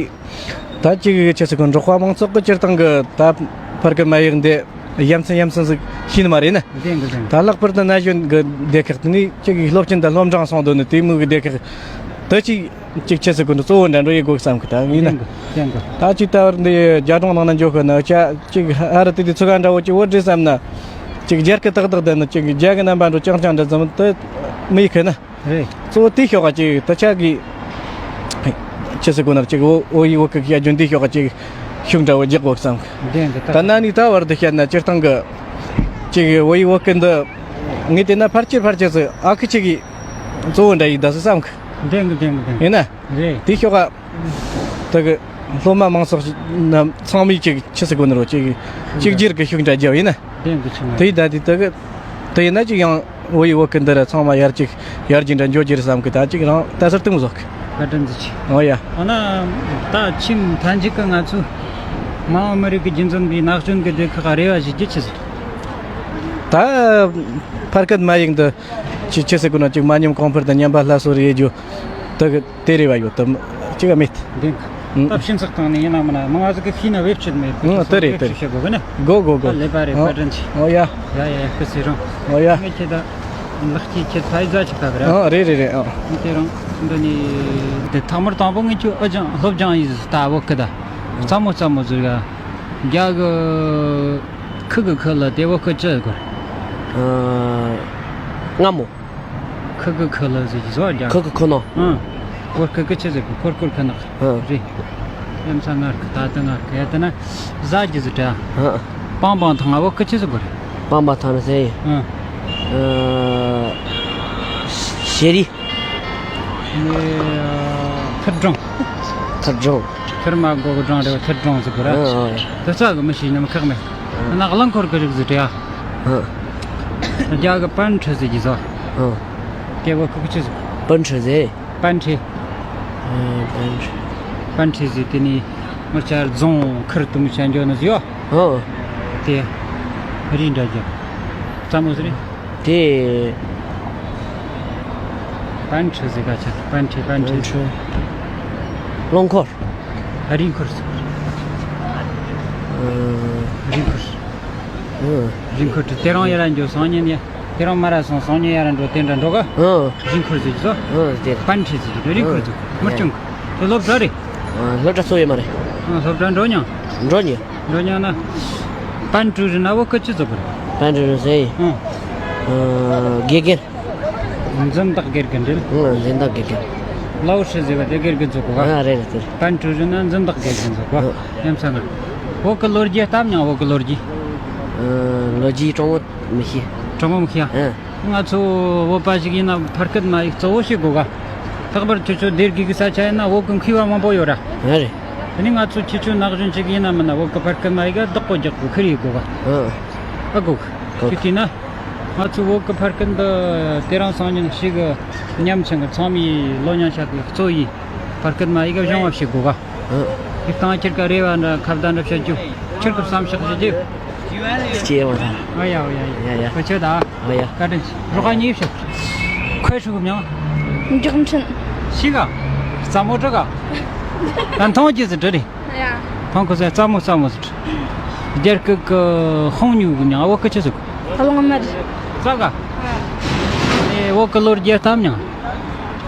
ད་ཅིག་ཆི་ཟེར་གོ་འབྲོག་པ་མང་ཚོགས་ཀྱི་སྤྱིར་བཏང་གི་ད་ཕར་སྐད་མ་ཡིག་འདི་ཡ་མཚན་ཡ་མཚན་ཟིག་ཤེས་ནི་མ་རེད་ན། བདེན་གི་བདེན་གི། ད་ལྷག་པར་དུ་ན་གཞོན་གི་སྡེ་ཁག་དེ་ནས་ཅིག་སློབ་ཆེན་དང་སློབ་འབྲིང་སོང་དོན་ནི་དེ་མོ་གི་སྡེ་ཁག་དེ་ཅིག་ཅིག་ཆི་ཟེར་གོ་འདི་གཙོ་བོ་འདྲ་འགྲོ་ཡི་དགོས་བསམ་གི་ད་ཡིན་ན། བདེན་གི་བདེན་གི། ད་ཅིག་ད་བར་འདི་རྒྱ་གྲོང་ནང་ན་འཇོག་གི་ན་ཅ་ཅིག་ཨ་རི་དེ་དུས་ཚོད་ག་འདྲ་བོ་ཅིག་བོད་འདྲེ་བསམ་ན་ཅིག་རྒྱ་སྐད་ཏག་ཏག་བསྡད་ན་ཅིག་རྒྱ་གི་རྣམ་པ་འགྲོ་ཅང་ཅང་འདྲ་ཙམ་དེ་མི་ཡི་གི་ན། རེད། གཙོ་བོ་དེའི་ཤོག་ག་ཅིག་ད་ཆ་གི་ཆི་ཟེར་གོ་ནར་ཅིག་བོ་བོད་ཡིག་བོད་སྐད་ཀྱི་རྒྱུན་དེའི་ཤོག་ག་ཅིག་ཤུགས་འདྲ་བོ་རྒྱག་དགོས་བསམ་གི། བདེན་གི་ད། ད་ན་ནི་ད་བར་དུ་བཤད་ན་སྤྱིར་བཏང་གི་ཅིག་བོད་ཡིག་བོད་སྐད་འདི་ངས་བལྟས་ན་ཕལ་ཆེར་ཕལ་ཆེར་སུ་ཨ་ཁུ་ཅིག་གི་གཙོ་བོ་འདྲ་ཡིན་ད་སུ་བསམ་གི། བདེན་གི་བདེན་གི་བདེན་གི། ཡིན་ན། རེད། དེའི་ཤོག་ག་ད་གི་སློབ་མ་མང་ཚོགས་རྣམས་ཚང་མས་ཅིག་ཆི་ཟེར་གོ་ནི་རོ་ཅིག་གཅིག་གྱུར་གྱི་ཤུགས་འདྲ་རྒྱབ་ཡིན་ན། བདེན་གི་ཆི་མ་དེ་ཡིན་ད་དེ་ད་གི་དེ་ཡིན་ན་ཅིག་ཡང་བོད་ཡིག་བོད་སྐད་འདི་ར་ཚང་མ་ཡར་ཅིག་ཡར་རྒྱས་འདྲ་འཇོག་རྒྱུ་རེད་བསམ་གི། ད་ཅིག་རང་ད་སར་གཏོང་ཟོག་གི། བཀའ་དྲིན་ཆེ། ཨོ་ཡ། འོ་ན་ད་ཆིན་ཐན་ཅིག་གི་ང་ཚོའི་མ་འོངས་མི་རིགས་ཀྱི་རྒྱུན་འཛིན་པའི་ནག་ཅུན་གྱི་སྡེ་ཁག་རེ་བ་ཞིག་རྒྱུ་ཆི་ཟེར། ད་ཕར་སྐད་མ་ཡིག་འདི་ཅི་ཆི་ཟེར་གོ་ན་ཅིག་མ་ཉམས་གོང་འཕེལ་དང་ཉམས་པ་སླར་གསོ་རེད་རྒྱུ་ད་གི། དེ་རེ་བ་ཡོད་དམ་ཅི་ག་མེད། འདི་ཨང་། ད་ཕྱིན་ཚགས་བཏང་ནས་ཡིན་ན་མིན་ན་མང་ང་ཟིག་གི་ཤེས་ན་བེད་སྤྱད་མེད། ཨང་། དེ་རེད་དེ་རེད། བེད་སྤྱད་དགོས་གི་ན། དགོས་དགོས་དགོས། ལེ་པ་རེད། ཨང་། བཀའ་དྲིན་ཆེ། ཨོ་ཡ། ཡ་ཡ་ཡ་སྐུ་ཚེ་རིང་། ཨོ་ཡ། ངས་ཁྱེད་ད་ལག་སྐྱེས་ཁྱེད་ཕ་ཡི་ཟ་ཆི་ཁ་གི་ར། ཨང་། རེད་རེད་རེད། ཨང་། ངས་ཁྱེད་རང་འདི་ནས་དེ་ཐག་མར་དང་པོ་ངས་ཁྱོད་ཨ་ཅང་སློབ་སྦྱང་ཡིན་ཟིག་ད་བོ་ཁི་ད་རྩ་མོ་རྩ་མོ་ཟིག་ར་རྒྱ་གི་ཁི་གི་ཁི་ལ་དེ་བོ་ཁི་ཅི་གོ་ར། ཨ། སྔ་མོ། ཁི་གི་ཁི་ལ་ཟེར་གྱི་བཟོ་རྒྱ། ཁི་གི་ཁི་ནོ། ཨང་། ཀོར་ཁི་གི་ཆི་ཟེར་གི་ཀོར་ཀོར་ཁི་ནག་ཨང་། རེད། ཡ་མཚན་ངར་གི་ད་ལྟ་ངར་གི་ཡ་ད་ན་ཟ་རྒྱུ་ཟེར་དྲ། ཨང་། པང་པང་ཐང་ཨ་བོ་ཁི་ཆི་ཟེར་གོ་རེད། པང་པང་ཐང་ཟེར། ཨང་། ཨ། ཤེ་རི། ནི་ཐུར་སྒྲོང་། ཐུར་སྒྲོང་། ཐུར་མ་གོ་གི་སྒྲོང་རེད་བ། ཐུར་སྒྲོང་ཟེར་གོ་ར། ཨང་ཨང་། དུ་ཚ་གི་མི་ཤེས་ནམ་ཁག་མེད། ཨང་། ན་གླང་འཁོར་གི་རིགས་ཟེར་དྲ། ཨང་། རྒྱ་གི་པན་ཁྲི་ཟེར་གྱི་ཟོ། ཨང་། དེ་བོ་ཁུག་ཆི་ཟིག་པན་ཁྲི་ཟེར། པན་ཁྲི། ཨ། པན་ཁྲི། པན་ཁྲི་ཟེར་དེ་ནི་ང་ཆ་རྫོང་ཁུར་དུ་མི་ཆ་འཇོག་ནི་ཟིག་ཡོད། ཨོ། དེ་རི་འདྲ་རྒྱབ་ཙམ་མོ་ཟེར། དེ་པན་ཁྲི་ཟེར་ག་ཆ་པན་ཁྲི་པན་ཁྲི། པན་ཁྲི། རླངས་འཁོར། ཨ། རི་འཁོར་ཟེར། ཨ། རི་འཁོར། ཨ། རི་འཁོར་དེ་རང་ཡར་འགྱོ་སང་ཉིན་ཡ། དེ་རིང་མ་ར་སོང་སང་ཉིན་ཡར་འགྲོ་དེ་འདྲ་འགྲོ་ག་ཨང་། རི་འཁོར་ཟེར་གྱི་སོ། ཨང་། དེ་རེད། པན་ཁྲི་ཟེར་གྱི་རི་འཁོར་ཟེར། མི་སྐྱོང་གི། དེ་སློབ་གྲྭ་རེད། ཨ། སློབ་གྲྭ་ཚོ་ཡོད་མ་རེད། ཨང་། སློབ་གྲྭ་འགྲོ་མྱོང་། འགྲོ་མྱོང་། འགྲོ་མྱོང་ན། པན་ཀྲུའུ་རེན་ན་བོད་སྐད་ཅི་ཟེར་གི་རེད། པན་ཀྲུའུ་རེན་ཟེར། ཨང་། ཨ། དགེ་རྒན། འཛིན་བདག་དགེ་རྒན་རེད། ཨང་། འཛིན་བདག་དགེ་རྒན། ལའོ་ཧྲི་ཟེར་བ་དེ་དགེ་རྒན་ཟེར་གོ་ག་ཨ། རེད་རེད་རེད། པན་ཀྲུའུ་རེན་ན་འཛིན་བདག་དགེ་རྒན་ཟེར་གོ་ཨང་། ཡ་མཚན་ང་། བོད་ཀྱི་ལོ་རྒྱུས་ལྟ་མྱོང་། བོད་ཀྱི་ལོ་རྒྱུས། ཨ། ལོ་རྒྱུས་གྲོང་མོ་མི་ཤེས། གྲོང་མོ་མི་ཤེས་ཨ། ཨ། ང་ཚོ་བོད་པ་ཞིག་ཡིན་ན་ཕ་སྐད་མ་ཡིག་གཙོ་བོ་ཤེས་དགོས་ག་ལྷག་པར་ཁྱེད་ཚོ་སྡེ་དགེ་གི་ས་ཆ་ཡིན་ན་བོད་གི་མཁས་པ་མང་པོ་ཡོད་ར། ཡོད་རེད། དེ་ནི་ང་ཚོ་ཁྱེད་ཚོ་ན་གཞོན་ཅིག་ཡིན་ན་མིན་ན་བོད་གི་ཕར་སྐད་མ་ཡིག་ག་བདག་པོ་རྒྱག་དགོས་ཁེར་ཡིན་དགོས་ག་ཨ། ཨ་དགོས། ཁོ་ཁྱེད་དེ་ན། ང་ཚོ་བོད་གི་ཕར་སྐད་འདི་དེ་རིང་སང་ཉིན་ཞིག་གི་ཉམས་ཆེན་གི་ཚང་མའི་ལོ་ཉམས་ཆག་གི་གཙོ་ཡི་ཕར་སྐད་མ་ཡིག་ག་སྦྱང་བ་བྱེད་དགོས་ག་ཨ། དེ་སྟངས་ཁྱེད་ཀ་རེ་བ་འདྲ་ཁ་བརྡ་འདྲ་བྱེད་རྒྱུ། ཁྱེད་ཀྱི་བསམ་ཤག་བྱེད་རྒྱུ། སྐྱེ་བ་དང་། ཨ་ཡ་ཨོ་ཡ་ཡ། ཡ་ཡ། ཁོ་ཆོད་ད། ཨ་ཡ། བཀའ་དྲིན་ཆེ། རོགས་གཉིས་ཤོག་ཁོས་ཧྲུག་མྱང་། མགྱོགས་འཕྲིན། ཤི་ག་རྩ་མོ་དྲུ་ག་ད་མཐོང་རྒྱུ་ཟིག་དྲི་རེད། ཡ། མཐོང་ཁོ་ཟེར་རྩ་མོ་རྩ་མོ་ཟིག་དྲི། རྒྱལ་ཁབ་ཀྱི་ཧོང་ཉུ་གི་མྱང་བོད་སྐད་ཆ་ཟིག་གླང་དམར། རྩ་ག་ཨ། ཨེ་བོད་ཀྱི་ལོ་རྒྱུས་ལྟ་མྱང་།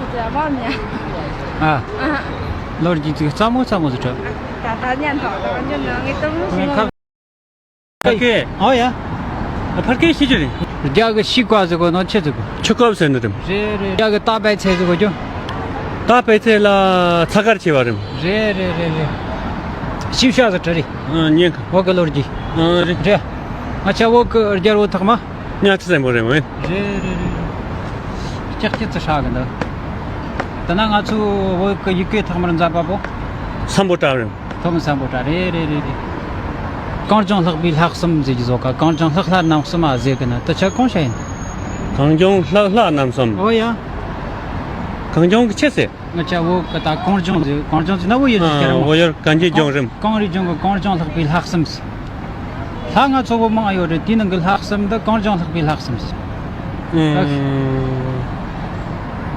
རྒྱ་མ་མྱང་། ཨ། ཨ། ལོ་རྒྱུས་ཟིག་རྩ་མོ་རྩ་མོ་ཟིག་དྲི། ད་ད་ཉན་ཐོག་ད་ཉན་ན་ངས་ཏུ་མོ་ཞིག་ཕར་སྐད། ཨོ་ཡ། ཕར་སྐད་ཤེས་རྒྱུ་རེད། རྒྱ་གི་ཤི་ཀ་ཟེར་གོ་ནོ་ཆི་ཟེར་གོ་ཆུ་ཀོབ་ཟེར་ནི་རེད། རེད་རེད། རྒྱ་གི་ཏ་པའི་ཚེ་ཟེར་གོ་རྒྱུ། ཏ་པའི་ཚེ་ལ་ཚ་གར་ཆེ་བ་རེད། རེད་རེད་རེད་རེད། ཤི་བྱ་གི་གྲི་རེད། ཨ་ཉན་ག་བོད་གི་ལོ་རྒྱུས། ཨ་རེད། རེད། ང་ཆ་བོད་གི་རྒྱལ་བོ་ཐོག་མ། གཉའ་ཁྲི་བཙན་པོ་རེད་མོད། རེད་རེད་རེད། ལྕགས་ཁྱི་ཙི་ཧྲ་གི་འདུག་དེ་ན་ང་ཚོ་བོད་གི་ཡི་གེ་ཐོག་མར་མཛད་པ་པོ། སམ་བྷོ་ཊ་རེད། ཐོག་མ་སམ་བྷོ་ཊ་རེད་རེད་རེད་རེད། གངས་ལྗོངས་ལྷག་པའི་ལྷག་བསམ་ཟེར་གྱི་བཟོ་ག་གངས་ལྗོངས་ལྷག་ལྷ་རྣམ་གསུམ་མ་ཟེར་གི་ན་དེ་ཆ་གང་ཤ་ཡིན། གངས་ལྗོངས་ལྷག་ལྷ་རྣམ་གསུམ། ཨོ་ཡ། གངས་ལྗོངས་ཀྱི་ཆེ་ཟེར། ང་ཆ་བོད་གི་ད་གངས་ལྗོངས་ཟེར་གངས་ལྗོངས་ཟེར་ན་བོད་ཡུལ་ཟེར་ཁྱེད་རང་བོད་ཡུལ་གངས་ཅན་ལྗོངས་རིམ། གངས་རི་ལྗོངས་གི་གངས་ལྗོངས་ལྷག་པའི་ལྷག་བསམ་ཟེར། ལྷ་ང་ཚོ་བོད་མང་ཡོད་རེད། དེའི་ནང་གི་ལྷག་བསམ་འདི་གངས་ལྗོངས་ལྷག་པའི་ལྷག་བསམ་ཟེར། ཨང་།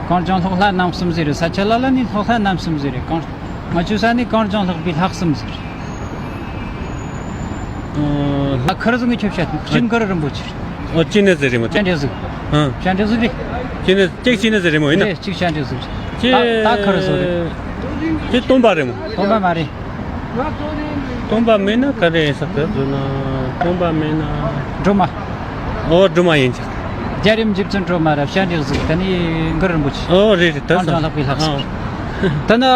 གངས་ལྗོངས་ལྷག་ལྷ་རྣམ་གསུམ་ཟེར་རེད། ས་ཆ་ལ་ལ་ནི་ལྷག་ལྷ་རྣམ་གསུམ་ཟེར་རེད། གངས། ང་ཆུ་ས་ནི་གངས་ལྗོངས་ལྷག་པའི་ལྷག་བསམ་ཟེར། ཨང་། ལྷ་ཁར་ཟུང་གི་ཁྱབ་བྱ་སྤྱིར་མཁར་རིན་པོ་ཆེ། ཨོ་ཅི་ནས་ཟེར་རེད་མོ། བྱ་འབྲས་གཟུགས། ཨང་། བྱ་འབྲས་གཟུགས་རེད། ཅི་ནས་གཅིག་ཅི་ནས་ཟེར་རེད་མོ་ཡིན་ན། རེད་གཅིག་བྱ་འབྲས་གཟུགས་རེད། ཅི། ད་ད་ཁར་ཟུང་རེད། ཅི་སྟོན་པ་རེད་མོ། སྟོན་པ་མ་རེད། སྟོན་པ་མེད་ན་ག་རེ་ཡིན་ས་ག་ཟེར་ན། སྟོན་པ་མེད་ན། སྒྲོལ་མ། ཨོ་སྒྲོལ་མ་ཡིན་ཅིག་རྒྱལ་རིམ་འཇིབ་ཚུལ་སྒྲོལ་མ་ར་བྱ་འབྲས་གཟུགས་དེ་ནི་མཁར་རིན་པོ་ཆེ། ཨོ་རེད་རེད། ད་གངས་ལྗོངས་ལྷག་པའི་ལྷག་བསམ། ད་ན་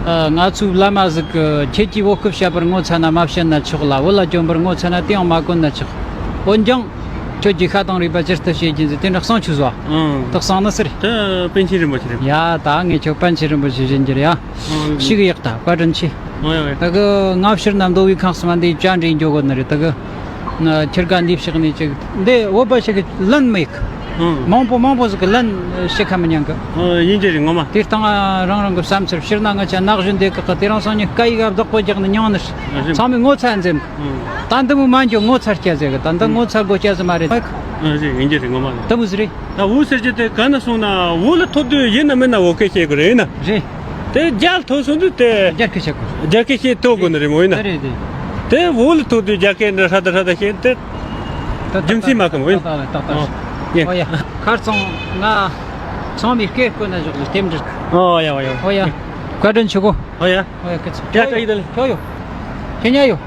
ང་ཚོའི་བླ་མ་ཟིག་གི་ཁྱེད་ཀྱིས་བོད་སྐད་བཤད་པར་ངོ་ཚ་ན་མ་བཤད་ན་ཆོག་ལ། བོད་ལ་བསྐྱོན་པར་ངོ་ཚ་ན་དེ་ཡང་མ་གོན་ན་ཆོག་འོན་ཀྱང་། ཁྱོད་ཀྱིས་ཤ་དང་རུས་པ་ཇི་ལྟར་བྱེད་ཀྱིན་ཟེར་དེ་འདྲ་གསང་ཆུ་བཟོ། ཨང་། དག་གསང་ནི་ཟེར། དེ་པཎ་ཆེན་རིན་པོ་ཆེ་རེད། ཡ་ད་ངས་ཁྱོད་པཎ་ཆེན་རིན་པོ་ཆེ་བཞིན་གྱི་རེད་ཡ། ཨང་། ཤིག་ཡག་ད་བཀའ་དྲིན་ཆེ། ཨོ་ཡ་ཡ། ད་གི་ང་ཕྱིར་ན་མདོ་དབུས་ཁམས་གསུམ་འདི་བཅར་འདྲི་འགྱོ་དགོས་ནི་རེད། ད་གི་ཁྱེད་ཀ་འདི་ཕྱག་ནས་ཅིག་འདི་བོད་པ་ཞིག་གི་ལན་མི་ཡིག་ཨང་། མང་པོ་མང་པོ་ཟིག་གི་ལན་ཤེས་ཁ་མི་ཉན་གི་ཨོ་ཡིན་གྱི་རེད་ངོ་མ། དེ་སྟེང་རང་རང་གི་བསམ་ཚུལ་ཕྱིར་ན་ང་ཆ་ན་གཞོན་འདི་གི་གི་དེ་རིང་སང་ཉིན་སྐད་ཡིག་ག་བདག་པོ་རྒྱག་ནི་མྱོང་ནི་རེད། ཚང་མས་ངོ་ཚ་འཛེམ། ད་འདི་མོ་མ་འགྱོ་ངོ་ཚ་སྐྱ་ཟེར་གི་ད་འདི་ངོ་ཚ་དགོས་སྐྱ་ཟེར་མ་རེད། ཨ་ཟེར་ཡིན་གྱི་རེད་ངོ་མ་ལ། ད་མོ་ཟེར་རེད། ད་འུ་ཟེར་གྱི་དེ་ག་ན་སོང་ན་འུ་ལ་ཐོབ་དུས་ཡིན་ན་མིན་ན་འུ་སྐད་བཤད་དགོས་རེད་ཡིན་ན། རེད། དེ་རྒྱལ་ཐོབ་སོང་དུས་དེ། རྒྱལ་སྐད་བཤད་དགོས། རྒྱལ་སྐད་བཤད་ཐོབ་དགོས་ནི་རེད་མོ་ཡིན་ན། རེད་རེད། དེ་འུ་ལ་ཐོབ་དུས་རྒྱལ་སྐད་འདྲ་ཧྲ་ད་ཧྲ་ད་བཤད་དེ། རྒྱུ་མཚན་མ་གི་མོ་ཡིན། ཏག་ཏག་ཏག་ཏག་ཨོ་ཡ། ཁར་སང་ང་ཚང་མའི་སྐད་བཀོད་ན་ཞོག་ལ་རྟེན་འབྲེལ། ཨོ་ཡ་ཨོ་ཡ། ཨོ་ཡ། བཀའ་དྲིན་ཆེ་གོ། ཨོ་ཡ། ཨོ་ཡ་སྐད་ཆ། ཡ་ཀ་ཡི་ད་ལེ། ཁྱོད་ཡོ། ཁྱེད་ཉ་ཡོ།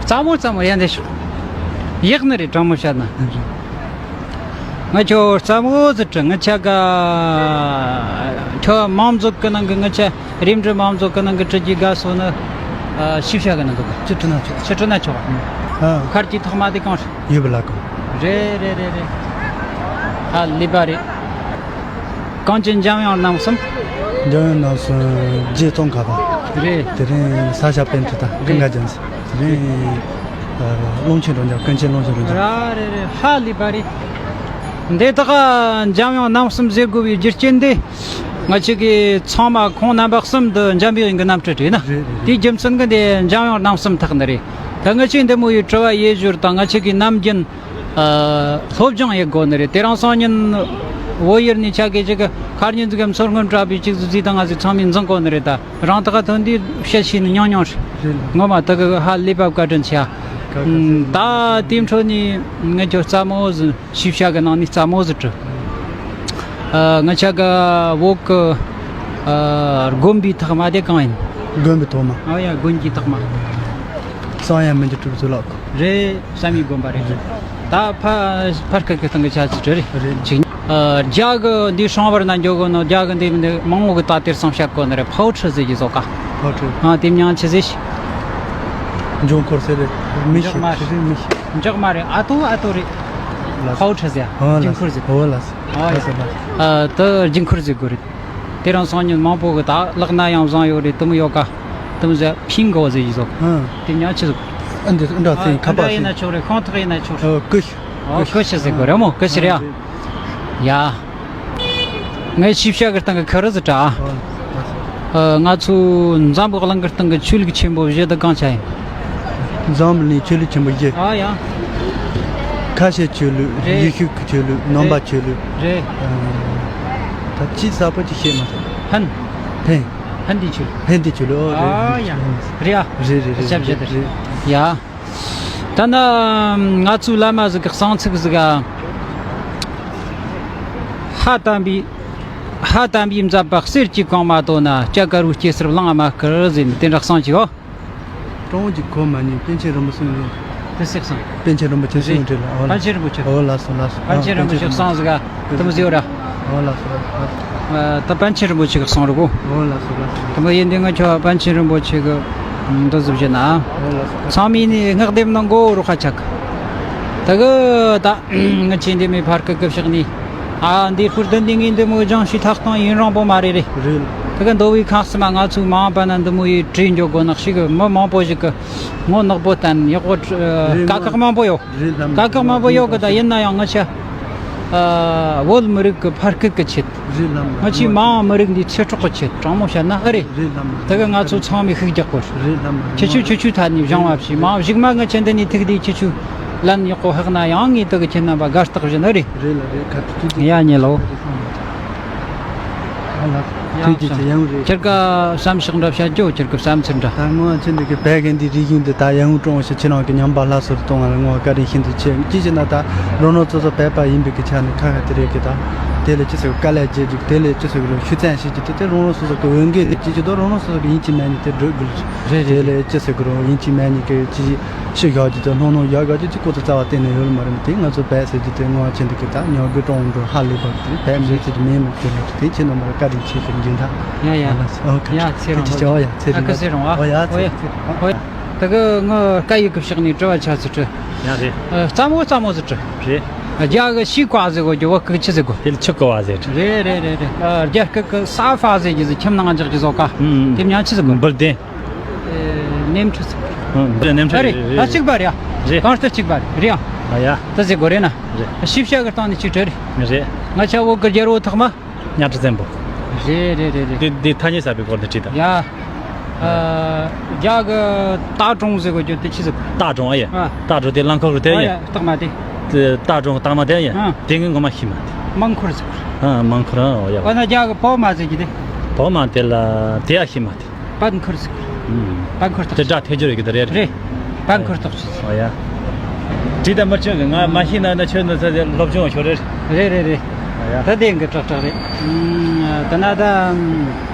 རྩ་མོ་རྩ་མོ་ཡ་འདི་ཤོག་ཡག་ནི་རེད་དྲང་མོ་བཤད་ན། ང་ཁྱོད་རྩ་མོ་ཟི་དྲི་ང་ཆ་ག་ཁྱོད་མང་ཚོགས་ཀྱི་ནང་གི་ང་ཆ་རིམ་གྲོ་མང་ཚོགས་ཀྱི་ནང་གི་དྲི་རྒྱུ་དགའ་སོ་ནི། ཤི་བྱ་གི་ནང་གི་ཅི་དྲི་ན་ཆོག་ཅི་དྲི་ན་ཆོག་ཨ། མཁར་གྱི་ཐོག་མ་དེ་གང་རེད། ཡོད་པ་ལ་གོ། རེད་རེད་རེད་རེད། ཧ་ལས་པ་རེད། གངས་ཅན་འཇམ་དབྱངས་རྣམ་གསུམ། འཇམ་དབྱངས་རྣམ་གསུམ་རྗེ་ཙོང་ཁ་པ། རེད། དེ་རིང་ས་སྐྱ་པཎྜི་ཏ་ཀུན་དགའ་རྒྱལ་མཚན། དེ་རིང་ཀློང་ཆེན་རབ་འབྱམས་ཀུན་མཁྱེན་ཀློང་ཆེན་རབ་འབྱམས། ར་རེད་རེད། ཧ་ལས་པ་རེད། འདི་དག་འཇམ་དབྱངས་རྣམ་གསུམ་ཟེར་དགོས་པའི་རྒྱུ་རྐྱེན་འདི། ང་ཆོ་གི་ཚང་མ་ཁོང་རྣམ་པ་གསུམ་དུ་འཇམ་པའི་དབྱངས་ཀྱི་རྣམ་སྤྲུལ་རེད་ན། རེད་རེད་རེད། དེའི་རྒྱུ་མཚན་གྱིས་འདི་འཇམ་དབྱངས་རྣམ་གསུམ་ཐག་ནི་རེད། ད་ང་ཆོས་འདི་མོ་ཡི་དྲི་བ་དབྱེ་ཞོར་དང་ང་ཆོ་གི་ནམ་རྒྱུན། ཨ། སློབ་སྦྱོང་ཡེད་དགོས་ནི་རེད། དེ་རིང་སང་ཉིན་བོད་ཡུལ་ནས་ཆ་གི་ཅིག་གི་ཁར་ཉིན་ཟིག་གམ་མཚོ་སྔོན་བྲག་པའི་ཅིག་ཟིག་ཟིག་དང་ང་ཟིག་ཚང་མས་འཛིང་དགོས་ནི་རེད། ད་རང་དག་ཐོན་དུས་བཤད་ཤེས་ནི་ཉུང་ཉུང་རེད། རེད། ངོ་མ་དག་གི་ཧ་ལས་པ་བཀའ་དྲིན་ཆེ། ད་དེའི་འཕྲོ་ནས་ངས་ཁྱོད་རྩ་མོ་ཟིག་ཤེས་བྱ་གི་ནང་ནས་རྩ་མོ་ཟིག་དྲི། ཨ། ང་ཆ་གི་བོད་གི་ཨ། དགོན་པའི་ཐོག་མ་དེ་གང་ཡིན། དགོན་པའི་ཐོག་མ། ཨ་ཡ་དགོན་གྱི་ཐོག་མ། གསང་ཡང་མི་འགྱུར་གྲུབ་ཚུལ་ལགས། རེད། བསམ་ཡས་དགོན་པ་རེད། ད་ཕ་ཕར་སྐད་ཀྱི་སྟེང་གི་ཆ་ཚིག་རེད། རེད། ཅིག་ཨ། རྒྱ་གི་འདི་ཧྲང་བར་ན་འཇོག་གོ་ནོ་རྒྱ་གི་འདི་མི་འདི་མང་བོ་གི་ད་དེར་སང་བཤད་གོ་ནི་རེད། ཕའོ་ཁྲི་ཟེར་གྱི་བཟོ་ག་ཕའོ་ཁྲི། ཨ། དེ་མྱང་ཆི་ཟེར་ཤི། འབྱུང་འཁོར་ཟེར་རེད། མི་ཤི། འཇོག་མ་ཁྲི་ཟེར་མི་ཤི། འཇོག་མ་རེད། ཨ་ཏོ་ཨ་ཏོ་རེད། ལགས། ཕའོ་ཁྲི་ཟེར། ཨོ་ལགས། འབྱུང་འཁོར་ཟེར། ཨོ་ལགས། ཨ་ཡ། ཨ་དེ་རྒྱུན་འཁོར་ཟེར་དགོས་རེད། དེ་རིང་སང་ཉིན་མང་པོ་གི་ད་ལག་ན་ཡང་བཟང་ཡོད་རེད། དེ་མོ་ཡོད་ཀ་དེ་མོ་ཟེར་ཕིང་གོ་ཟེར་ཡི་ཟོ། ཨ་དེ་ཉག་ཆི་ཟིག་ཨ་འདི་འདྲ་ཨ་ཚན་ཁ་པ་འདྲ་ཡིན་ན་ཆོག་རེད། ཁོང་ཐག་ཡིན་ན་ཆོག་རེད། ཨོ་ཀུ་ཤི། ཨོ་ཀུ་ཤི་ཟེར་དགོས་རེད་མོ། ཀུ་ཤི་རེད་ཨ། ཡ། ངའི་ཤེས་བྱ་གི་སྟེང་གི་ཁུ་རུ་ཟིག་དྲ། ཨ་ང་ཚོ་འཛམ་བུ་གླིང་གི་སྟེང་གི་ཆོས་ལུགས་ཆེན་པོ་བཞི་དེ་གང་ཆ་ཡིན། འཛམ་བུ་གླིང་ཆོས་ལུགས་ཆེན་པོ་བཞི། ཨ་ཡ། ཁ་ཆེ་ཆོས་ལུགས། རེད། ཡེ་ཤུ་གི་ཆོས་ལུགས། ནང་པ་རེད། ཆོས་ལུགས། རེད། ཨ་ད་ཅི་གསར་པ་ཅིག་བཤད་མ་ཐུབ། ཧན། ཧན། ཧན་དི་ཆོས་ལུགས། ཧན་དི་ཆོས་ལུགས། ཨོ་རེད། ཨ་ཡ། རེད་ཨ། རེད་རེད་རེད། ཞབས་ཞུ་དེ་རེད། རེད། ཡ། ད་ནི་ང་ཚོའི་བླ་མ་ཟིག་གི་གསུང་ཚིག་ཟིག་ག་ཧ་དམ་པའི། ཧ་དམ་པའི་མཛད་པ་གསེར་གྱི་གོང་མ་དོ་ན། སྐྱ་དཀར་བོའི་སྐྱེ་སར་བླང་མ་བསྐུར་ཟེར་ནས་དེ་འདྲ་གསུང་གྱི་ཡོད། ཀྲོང་གི་གོ་མ་ཉན། པཎ་ཆེན་རིན་པོ་ཆེ་ཡིན། དེ་སྲིད་གསུང་། པཎ་ཆེན་རིན་པོ་ཆེ་གསུང་རེད་ལ། ཨོ་ལ། པཎ་ཆེན་རིན་པོ་ཆེ། ཨོ་ལ་སོ་ལ་སོ། པཎ་ཆེན་རིན་པོ་ཆེ་གསུང་ཟིག་ག་དེ་མོ་ཟིག་ཡོད་ར། ཨོ་ལ་སོ་ལ་སོ། ཨ་ད་པཎ་ཆེན་རིན་པོ་ཆེ་གི་གསུང་རེད་གོ། ཨོ་ལ་སོ་ལ་སོ། དེ་མོ་ཡིན་དུས་ང་ཁྱོད་པཎ་ཆེན་རིན་པོ་ཆེ་གི་འདི་ཟིག་བྱས་ན། ཨོ་ལ་སོ། ཚང་མས་ནི་སྔགས་འདེབས་ནང་མགོ་རུ་ཁ་ཆག་ད་གི་ད་ང་ཆེ་འདི་མི་ཕར་ཀི་ཀི་ཕྱག་ནི། ཨ་འདི་ཕུར་དུ་འདི་ངའི་འདི་མོ་སྦྱང་ཞིག་ཐག་གཏོང་ཡུན་རིང་པོ་མ་རེད་རེད། རེད། ད་གི་མདོ་དབུས་ཁམས་གསུམ་མ་ང་ཚོའི་མ་འོངས་པ་ན་འདི་མོ་ཡི་བྲིས་འཇོག་དགོས་ནག་ཞིག་གི་མི་མང་པོ་ཞིག་གི་ངོ་ནག་པོ་བསྟན་ཡག་པོ་དཀའ་ཁག་མང་པོ་ཡོད། རེད་ལམ། དཀའ་ཁག་མང་པོ་ཡོད་གི། ད་ཡིན་ན་ཡང་ང་ཆ་ཨ་བོད་མི་རིགས་ཀྱི་ཕར་སྐུལ་གྱི་ཆེད། རེད་ལམ། ང་ཆའི་མ་འོངས་མི་རིགས་འདིའི་ཚེ་སྲོག་གི་ཆེད། དྲང་མོ་བཤད་ན་ཨེ་རེད། རེད་ལམ། ད་གི་ང་ཚོ་ཚང་མས་ཤུགས་རྒྱག་དགོས། རེད་ལམ། ཁྱེད་ཆོས་ཁྱེད་ཆོས་ཐད་ནས་སྦྱང་བ་བྱས། མ་འོངས་གཞུག་མ་ང་ཆ་འདི་ནས་ཐུག་དུས་ཁྱེད་ཆོས་ལན་ཡག་པོ་ཧག་ན་ཡང་ངས་ད་གི་ཁྱེད་རྣམ་པ་དགའ་རྟགས་བཞིན་ཨེ་རེད། རེད་ལ་རེད། ཁ་ཐུག་ཐུག་ཡ་ཉེ་ལོ། ཐུག་རྗེ་ཆེ། ཡང་རེད། ཁྱེད་ཀ་བསམ་ཤག་འདྲ་བཤད་རྒྱུ། ཁྱེད་ཀ་བསམ་ཚུལ་འདྲ། ད་སྔོན་ཆད་འདི་གི་བལ་གན་འདི་རིག་གཞུང་འདི་ད་ཡང་ཀྲོང་ཞིག་ཁྱེད་རང་གི་ཉམས་པ་སླར་གསོ་གཏོང་བ་ལ་ངོ་བཀའ་དྲིན་ཤིན་ཏུ་ཆེ། ཅི་ཞེ་ན་ད་རང་རང་སོ་སོ་བལ་པ་ཡིན་པའི་གི་ཆ་ནས་ཁ་ཁ་དེ་རེད་གི། ད་དེ་ལས་ཅི་ཟེར་དཀའ་ལས་རྒྱག་རྒྱུ། དེ་ལས་ཅི་ཟེར་གི་རོ་ཤུ་བཙན་ཞིག་གི་དེ་དེ་རང་རང་སོ་སོ་གི་འོས་འགན་རེད། ཅི་ཅི་དོ་རང་རང་སོ་སོ་གི་ཡིན་གཅིག་མིན་གཉིས་དེ་སྒྲུབ་དགོས། རེད་རེད། དེ་ལས་ཅི་ཟེར་གི་རོ་ཡིན་གཅིག་མིན་གཉིས་གི་ཅི་ཤི་བཞག་རྒྱུ་དང་སྣང་སྣང་བཞག་རྒྱུ་ཅི་ཁོ་ཚོ་རྩ་བ་གཏན་ནས་ཡོད་མ་རེད། དེ་ང་ཚོ་བལ་ཟེར་རྒྱུ་དེ་ངོ་བ་ཆེན་འདུག་གི། ད་ཉོ་གི་ཀྲོང་འགྲོ་ཧ་ལས་པ་དེ་བལ་མི་ཟེར་གི་མེད་མོད་དེ་ལ་དེ་ཁྱེད་རྣམ་པར་བཀའ་དྲིན་ཆེ་ཞུ་རྒྱུ་འདྲ། ཡ་ཡ། ཨོ་ཁ་ཡ་ཚེ་རིང་། ཨོ་ཡ་ཚེ་རིང་། ཨོ་ཡ་ཚེ་རིང་། ཨོ་ཡ་ཚེ་རིང་། ད་གི་ངི་སྐད་ཡིག་གི་ཕྱོགས་ནས་དྲི་བ་ཆ་ཚིག་དྲི། ཡ་རེད། ཨ་རྩ་མོ་རྩ་མོ་ཟིག་དྲི། རེད། རྒྱ་གི་ཤི་ཀ་ཟེར་གོ་རྒྱུ་བོད་གི་ཆི་ཟེར་གོ། དེ་ལ་ཆི་ཀ་བ་ཟེར། རེད་རེད་རེད་རེད། ཨ་རྒྱ་སྐད་གི་ས་ཧྥ་ཟེར་རྒྱུ་ཟིག་ཁྱིམ་ནང་འཇག་རྒྱུ་ཟོ་ཀ་ཨུམ། དེ་མྱང་ཆི་ཟེར་གོ། འབུལ་ལྡན། ཨེ་ནེམ་ཁྲི་ཟེར། ཨུམ། འབུལ་ནེམ་ཁྲི། ཨ་རེད། རེད། ཨ་གཅིག་པ་རེད་ཡ། རེད། གང་ལྟར་གཅིག་པ་རེད་ཡ། ཨ་ཡ། ད་ཟེར་གོ་རེད་ན། རེད། ཤེས་བྱ་གི་སྟེང་ནས་ཅིག་དྲི་རེད། རེད། ང་ཆ་བོད་གི་རྒྱལ་པོ་ཐོག་མ། གཉའ་ཁྲི་བཙན་པོ། རེད་རེད་རེད་རེད། དེ་དེ་ཐ་སྙད་གསར་པའི་སྐོར་ནས་བྲིས་དང་། ཡ། ཨ་རྒྱ་གི་སྟག་གྲོང་ཟེར་གོ་རྒྱུ་དེ་ཆི་ཟེར། སྟག་གྲོང་ཨ་ཡ། ཨ། སྟག་གྲོང་དེ་རླངས་འཁོར་གི་དེ་ཨ་ཡ། ཡ་སྟག་མ་དེ། དེ་སྟག་གྲོང་སྟག་མ་དེ་ཡ། ཨ། དེ་ངའི་ངོ་མ་ཤེས་མ་དེ། དམངས་འཁོར་ཟེར། ཨ་དམངས་འཁོར་ཨ་ཡ། ཨ་ན་རྒྱ་གི་པོ་མ་ཟེར་གི་དེ། པོ་མ་དེ་ལ་དེ་ཡ་ཤེས་མ་དེ། པད་འཁོར་ཟེར། ཨུམ། པད་འཁོར་དེ་སྒྲ་ཐལ་རྒྱུ་རེད་གི་དེ་རེད། རེད། པད་འཁོར་ཐོག་ཆུ་ཟེར། ཨོ་ཡ། དྲིས་དང་མི་ཆོག་གི། ང་མ་ཤེས་ན་ན་ཆོས་ནི་ཚ་སློབ་སྦྱོང་ཤོར་རེད། རེད་རེད་རེད། ཨོ་ཡ། ད་དེ་འགི་དྲག་དྲག་རེད། ཨུམ། ད་ན་ད་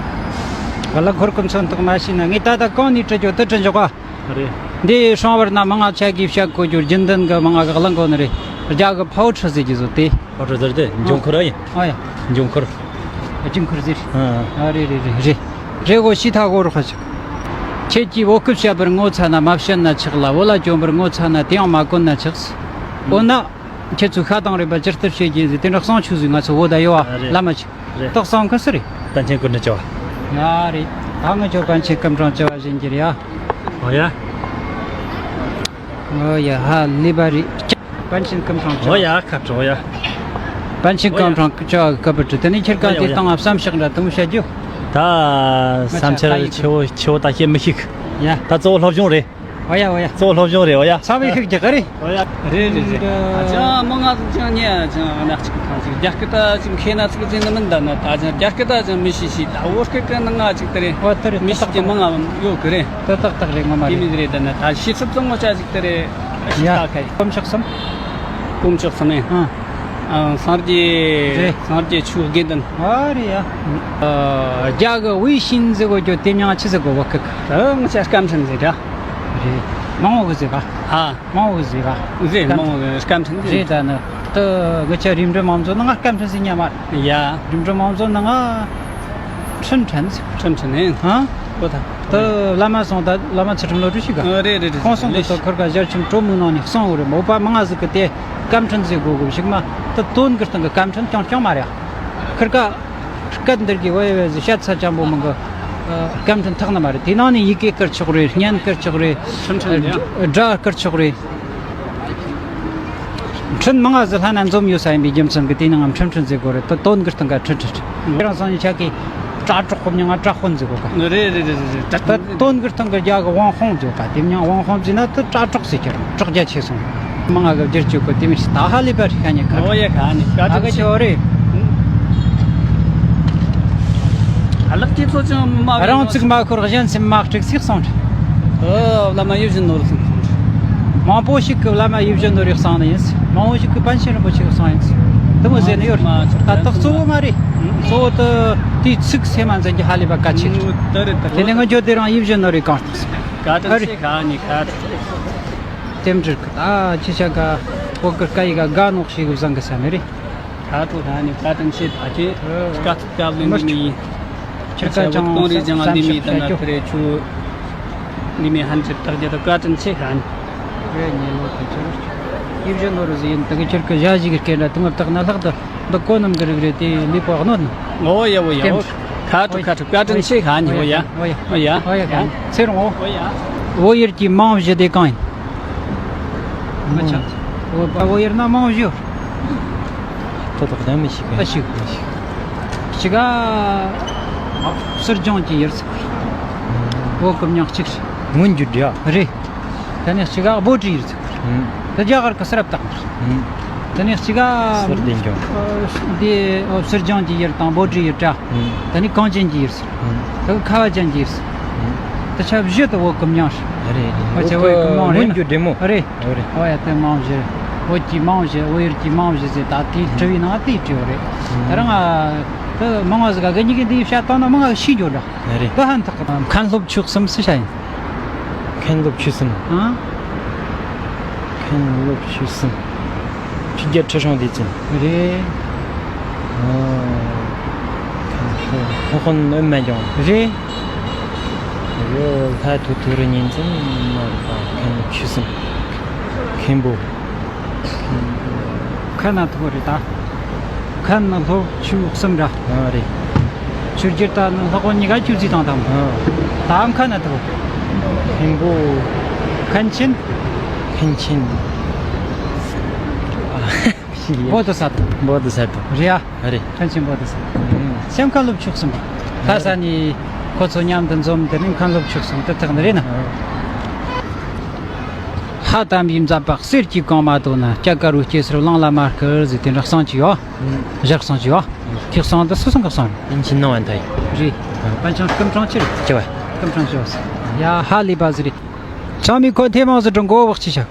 གླ་འཁོར་གི་མཚོན་རྟགས་མ་ཤེས་ན་ངས་ད་ད་གང་ནས་དྲི་རྒྱུ་དེ་དྲི་འཇོག་པ། རེད། འདི་སྲང་བར་ན་མང་ང་ཆ་གིས་བཤད་གོ་རྒྱུ་རྒྱུན་ལྡན་གི་མང་ང་གི་གླ་འགོ་ནི་རེད། རྒྱ་གི་ཕའོ་ཁྲི་ཟེར་གི་བཟོ་དེ། ཕའོ་ཁྲི་ཟེར་དེ་འབྱུང་འཁོར་ཨ་ཡིན། ཨོ་ཡ། འབྱུང་འཁོར། འབྱུང་འཁོར་ཟེར། ཨ་རེད་རེད་རེད་རེད། རེད་གོ་ཤི་ཐ་གོ་རོ་ཁ་ཅིག་ཁྱེད་ཀྱིས་བོད་སྐད་བཤད་པར་ངོ་ཚ་ན་མ་བཤད་ན་ཆགས་ལ། བོད་ལྭ་གྱོན་པར་ངོ་ཚ་ན་དེ་ཡང་མ་གོན་ན་ཆགས། འོ་ན། ཁྱེད་ཚོས་ཤ་དང་རིམ་པ་ཇི་ལྟར་བྱེད་ཀྱི་ཟེར་དེ་འདྲ་གསང་ཆུ་ཟིག་ང་ཚོ་བོད་ད་ཡོད་ཨ། རེད། བླ་མ་ཅིག་རེད། རྟགས་གསང་གི་སུ་རེད། པཎ་ཆེན་ཀུན་དྲིན་བཅུ་བ། ཡ་རེད། ད་ང་ཚོ་པཎ་ཆེན་སྐུ་ཕྲེང་བཅུ་བ་བཞིན་གྱི་རེད་ཨ། ཨོ་ཡ། ཨོ་ཡ་ཧ་ལས་པ་རེད། པཎ་ཆེན་སྐུ་ཕྲེང་བཅུ་བ། ཨོ་ཡ་ཁ་དྲོ་ཡ། པཎ་ཆེན་སྐུ་ཕྲེང་བཅུ་བ་གི་སྐུ་པར་དྲི་དེ་ནས་ཁྱེད་ཀ་ཨོ་ཡ། དེ་ཨོ་ཡ། སྟེང་ང་བསམ་ཤག་འདྲ་དུ་མོ་བཤད་རྒྱུ། ད་བསམ་འཆར་ཆེ་བོ་ཆེ་བོ་ད་བཤད་མི་ཤེས། ཡ། ད་གཙོ་བོ་སློབ་སྦྱོང་རེད། ཨོ་ཡ་ཨོ་ཡ། གཙོ་བོ་སློབ་སྦྱོང་རེད། ཨོ་ཡ། ཚང་མས་ཤུགས་རྒྱག་གི་རེད། ཨོ་ཡ། རེད་རེད་རེད། ཨ་ཅང་མི་ང་ཚོ་ཅང་ཉེ་ཅང་ནག་ཅིག་ཐང་ཅིག་རྒྱ་སྐད་ད་ཅིག་མཁས་ན་ཚིག་ཅིག་ནི་མིན་ད་ན། ད་ཅང་རྒྱ་སྐད་ད་ཅང་མི་ཤེས་ཤེས། ད་བོད་སྐད་ཀྱི་ནང་ང་ཅིག་དེ་རེད། ཨོ་དེ་རེད། མི་ཤེས་ཀྱི་མི་ང་ཡོད་གི་རེད། ད་ཏག་ཏག་རེད། ངོ་མ་དེ་རེད། མི་རེད་ད་ན། ད་ཤེས་ཚུལ་ཙམ་མོ་ཅག་ཅིག་དེ་རེད། ཤེས་ཡ། ད་ཁ་ཡི་དཀོན་མཆོག་གསུམ། དཀོན་མཆོག་གསུམ་ཡིན། ཨ། ཨ་སངས་རྒྱས། རེད། སངས་རྒྱས་ཆོས་དགེ་འདུན། ཨ་རེད་ཡ། ཨ་རྒྱ་གི་ཝེ་ཤིན་ཟེར་གོ་རྒྱུ་དེ་མྱང་ཆི་ཟེར་གོ་བོད་སྐད་གི། ཨ་ང་ཅག་སྐད་འཕྲིན་ཟེར་ར། རེད། མང་བོ་གི་ཟེར་ག་ཨ། མང་བོ་གི་ཟེར་ག་ཟེར། མང་བོ་གི་སྐད་འཕྲིན་ཟེར། རེད། ད་ནི་ད་ང་ཅག་རིམ་གྲོ་མང་ཚོགས་ནང་ང་སྐད་འཕྲིན་ཟེར་ཉན་མ་རེད། ཡ། རིམ་གྲོ་མང་ཚོགས་ནང་ང་འཕྲིན་ཕྲན་ཟེར། འཕྲིན་ཕྲན་ཨེ། ཧ། ཁོ་ཐག་ད་བླ་མ་སོང་ད་བླ་མ་ཚུལ་ཁྲིམས་བློ་གྲོས་ཤིག་ག་ཨ། རེད་རེད་རེད། ཁོང་སོང་དུ་ལས་ད་ཁུར་ག་ཞལ་ཆེམས་གྲོ་མོའི་ནང་ནས་གསུང་འོ་རེད། མོ་པ་མང་ང་ཟིག་གི་དེ་བཀའ་འཕྲིན་ཟེར་དགོས་དགོས་ཞིག་མ་ད་དོན་གི་སྟེང་གི་བཀའ་འཕྲིན་རྐྱང་རྐྱང་མ་རེད། ཁུར་ག་སྐད་འདིར་གི་ཝེ་ཝེ་ཟི་ཤ་ཚ་ཅང་པོ་མང་གི་བཀའ་འཕྲིན་ཐག་ན་མ་རེད། དེ་ནང་ནས་ཡི་གེ་བསྐུར་ཆོག་རེད། བརྙན་བསྐུར་ཆོག་རེད། ཁྲིམས་ཁྲིམས་རེད། སྒྲ་བསྐུར་ཆོག་རེད། འཕྲིན་མང་ང་ཟི་ལྷ་ན་འཛོམས་ཡོད་ས་ཡིན་པའི་རྒྱུ་མཚན་གི་དེ་ནང་ང་འཕྲིན་འཕྲིན་ཟེར་དགོས་རེད། ད་དོན་གི་སྟེང་ག་ཁྲིད་ཁྲིད་ཁྲིད་རང་སང་ཉིན་ཆ་གི་དྲ་གྲོགས་ཁོ་མྱང་ང་དྲ་དཔོན་ཟེར་གོ་ག་རེད་རེད་རེད་རེད། ད་དོན་གི་སྟེང་གི་རྒྱ་གི་ཝང་ཧོང་ཟེར་ག་དེ་མྱང་ཝང་ཧོང་ཟེར་ན་ད་དྲ་གྲོགས་ཟེར་གྱི་རེད། གྲོགས་རྒྱ་ཆེ་སོང་། མང་ང་གི་བསྒྱུར་བཅོས་གི་དེ་མི་ཤི་ད་ཧ་ལས་པ་རེད། ཁ་ཉེ་ཁ་ཨོ་ཡ་ཁ་ནི་ཁ་ཨ་ག་ཆེ་ཆེ་བ་རེད། ཨ་ལགས་ཀྱི་ཚོ་ཅང་མ་རང་ཚིག་མ་ཁོར་གཞན་སེམས་མ་དཀྲུག་ཚིག་སོང་། ཨོ་བླ་མ་ཡིད་བཞིན་ནོར་སོང་། མང་པོ་ཞིག་གིས་བླ་མ་ཡིད་བཞིན་ནོར་བུའི་གསུང་ནི་ཡིན། མང་པོ་ཞིག་གིས་པཎ་ཆེན་རིན་པོ་ཆེའི་གསུང་ཡིན། དེ་མོ་ཟེར་ནི་ཡོད་རེད། ད་དག་གཙོ་བོ་མ་རེད། གཙོ་བོ་དེ་དེའི་ཚིག་སེམས་མ་འཛིན་རྒྱུ་ཧ་ལས་པ་གལ་ཆེ་རེད། ད་རེད་ད་དེ་ནས་ང་བརྗོད་དེ་རང་ཡིད་བཞིན་ནོར་བུའི་གང་ཐུབ་སོང་། ག་དྲན་ཆེ་ག་ནི་ག་དྲན། རྟེན་འབྲེལ་གི་ད་ཅི་བྱ་ག་བོད་གི་སྐད་ཡིག་ག་དགའ་ནོག་ཞིག་བཟང་གི་ས་མེད་རེད། ཁ་ཐུག་ད་ནི་བཀའ་དྲིན་ཆེ། ད་ཁྱེད་དཀའ་ཐུབ་སྐྱབས་ལེན་འདི་མི་ཆེ་ཁྱེད་ཀ་ཅང་གཏོང་རེས་ཀྱང་འདི་མི་ད་ན་ཐུ་རེ་ཆུ་འདི་མི་ཧན་ཅིག་བཏགས་རྒྱ་ད་བཀའ་དྲིན་ཆེ་ཁ་ནི། རེ་ཉེ་ལོ་དེ་ཚོ་ཡིབ་བཞི་ནོ་རུ་ཟི་ཡིན། ད་གི་ཁྱེད་ཀ་ཞ་ཞིག་གི་སྐད་འདྲ་དུ་ང་བཏགས་ན་ལྷག་ད་འདི་ཀོ་ནམ་གི་རིག་རེད། དེ་ལི་པོ་གནོད་ནི། ཨོ་ཡ་ཨོ་ཡ་ཨོ། ཁ་ཐུག་ཁ་ཐུག་བཀའ་དྲིན་ཆེ་ཁ་ནི། ཨོ་ཡ་ཨོ་ཡ་ཨོ་ཡ་ཨོ་ཡ་ཁ་ནི་ཚེ་རིང་ཨོ། ཨོ་ཡ་བོད་ཡུལ་གྱི་མང་བཞི་དེ་གང་ཡིན། མ་ཆགས། བོད་པ་བོད་ཡུལ་ན་མང་བཞི་ཡོད། ཏོ་ཏོ་གདན་མི་ཤིག་གི་ཨ་ཤིག་གི་ཤིག་ག་ཟུར་ལྗོངས་ཀྱི་ཡུལ་ཟེར། བོད་ཀྱི་མྱིང་གཅིག་རེད། མངོན་གྱུར་འདྲ་རེད། ད་ནི་གཅིག་ག་བོད་ཀྱི་ཡུལ་ཟེར། ད་རྒྱ་གར་གྱི་སར་བཏགས་འདིར། ད་ནི་གཅིག་ག་ཟུར་ལྡན་ལྗོངས། འདི་ཟུར་ལྗོངས་ཀྱི་ཡུལ་དང་བོད་ཀྱི་ཡུལ་འདྲ། ད་ནི་གངས་ཅན་གྱི་ཡུལ་ཟེར། ད་གི་ཁ་བ་ཅན་གྱི་ཡུལ་ཟེར། ད་ཆ་བཞི་ད་བོད་ཀྱི་མྱིང་རེད། རེད་རེད། ཨོ་ཆ་བོད་ཀྱི་མང་རེད། མངོན་གྱུར་འདྲ་མོ། རེད། ཨོ་རེད། ཨོ་ཡ་དེ་མང་བཞི། བོད་ཀྱི་མང་བཞི་བོད་ཡུལ་གྱི་མང་བཞི་ཟེར། ད་དེའི་དྲི་བའི་ནང་དེའི་དྲི་བ་རེད། ད་རང་ཨ་དེ་མང་བ་ཟིག་ག་གི་གཉིས་ཀྱི་འདི་བཤད་སྟངས་ན་མང་བ་ཤི་འགྱོ་འདྲ། རེད། དེ་ཧན་ཐག་གི་དང་མཁན་སློབ་ཆོས་གསུམ་སུ་ཤ་ཡིན། མཁན་སློབ་ཆོས་གསུམ། ཨང་། མཁན་སློབ་ཆོས་གསུམ། ཆོས་རྒྱལ་ཁྲི་སྲོང་ལྡེ་བཙན། རེད། ཨོ། མཁན་སློབ་སློབ་དཔོན་ཨོཾ་མ་ལྗང་། རེད། ཡོ་ལྷ་ཐུ་ཐུ་རུ་ཉིན་ཙམ་མ་རེད་པ། མཁན་སློབ་ཆོས་གསུམ། མཁན་པོ། མཁན་ན་ཐུ་རེད་ད། མཁན་ནི་སློབ་ཆོས་གསུམ་འདྲ། ཨ་རེད། ཆོས་རྒྱལ་ད་ནི་སློབ་དཔོན་གཉིས་ཀ་ཆོས་རྩིས་དང་དམ། ཨ། ད་མཁན་ན་ཐུ། མཁན་པོ། མཁན་ཆེན། མཁན་ཆེན། ཨ། བོ་དྷི་ས་ཏྭ། བོ་དྷི་ས་ཏྭ། རེད་ཨ། རེད། མཁན་ཆེན་བོ་དྷི་ས་ཏྭ། ཨུམ། སེམས་ཁ་སློབ་ཆོས་གསུམ་པ། ད་ས་ནི་ཁོ་ཚོ་མཉམ་དུ་འཛོམས་དེ་ནི་མཁན་སློབ་ཆོས་གསུམ་དེ་ཐག་ནི་རེད་ན། ཨ། ལྷ་དམ་པའི་མཛད་པ་གསེར་གྱི་གོང་མ་དོ་ན། སྐྱ་དཀར་བོའི་སྐྱེ་སར་གླིང་ལ་མ་བསྐུར་ཟེར་དེ་འདྲ་གསུང་གི་ཡོད། ཨུམ། ཞག་གསུང་གི་ཡོད། ཁྱེད་གསུང་དེ་སུ་གསུང་གི་གསུང་རེད། ཡིན་ཕྱིན་ནང་བ་མཐའ་ཡིན། རེད། ཨུམ། པཎ་ཆེན་སྐུ་ཕྲེང་ཕྱིར། ཅི་བ། སྐུ་ཕྲེང་ཕྱིར། ཡ་ཧ་ལས་པ་ཟིག་རེད། ཚང་མས་ཁོ་ཐེ་མང་ཟིག་དྲི་མགོ་བོ་ཅི་བྱ།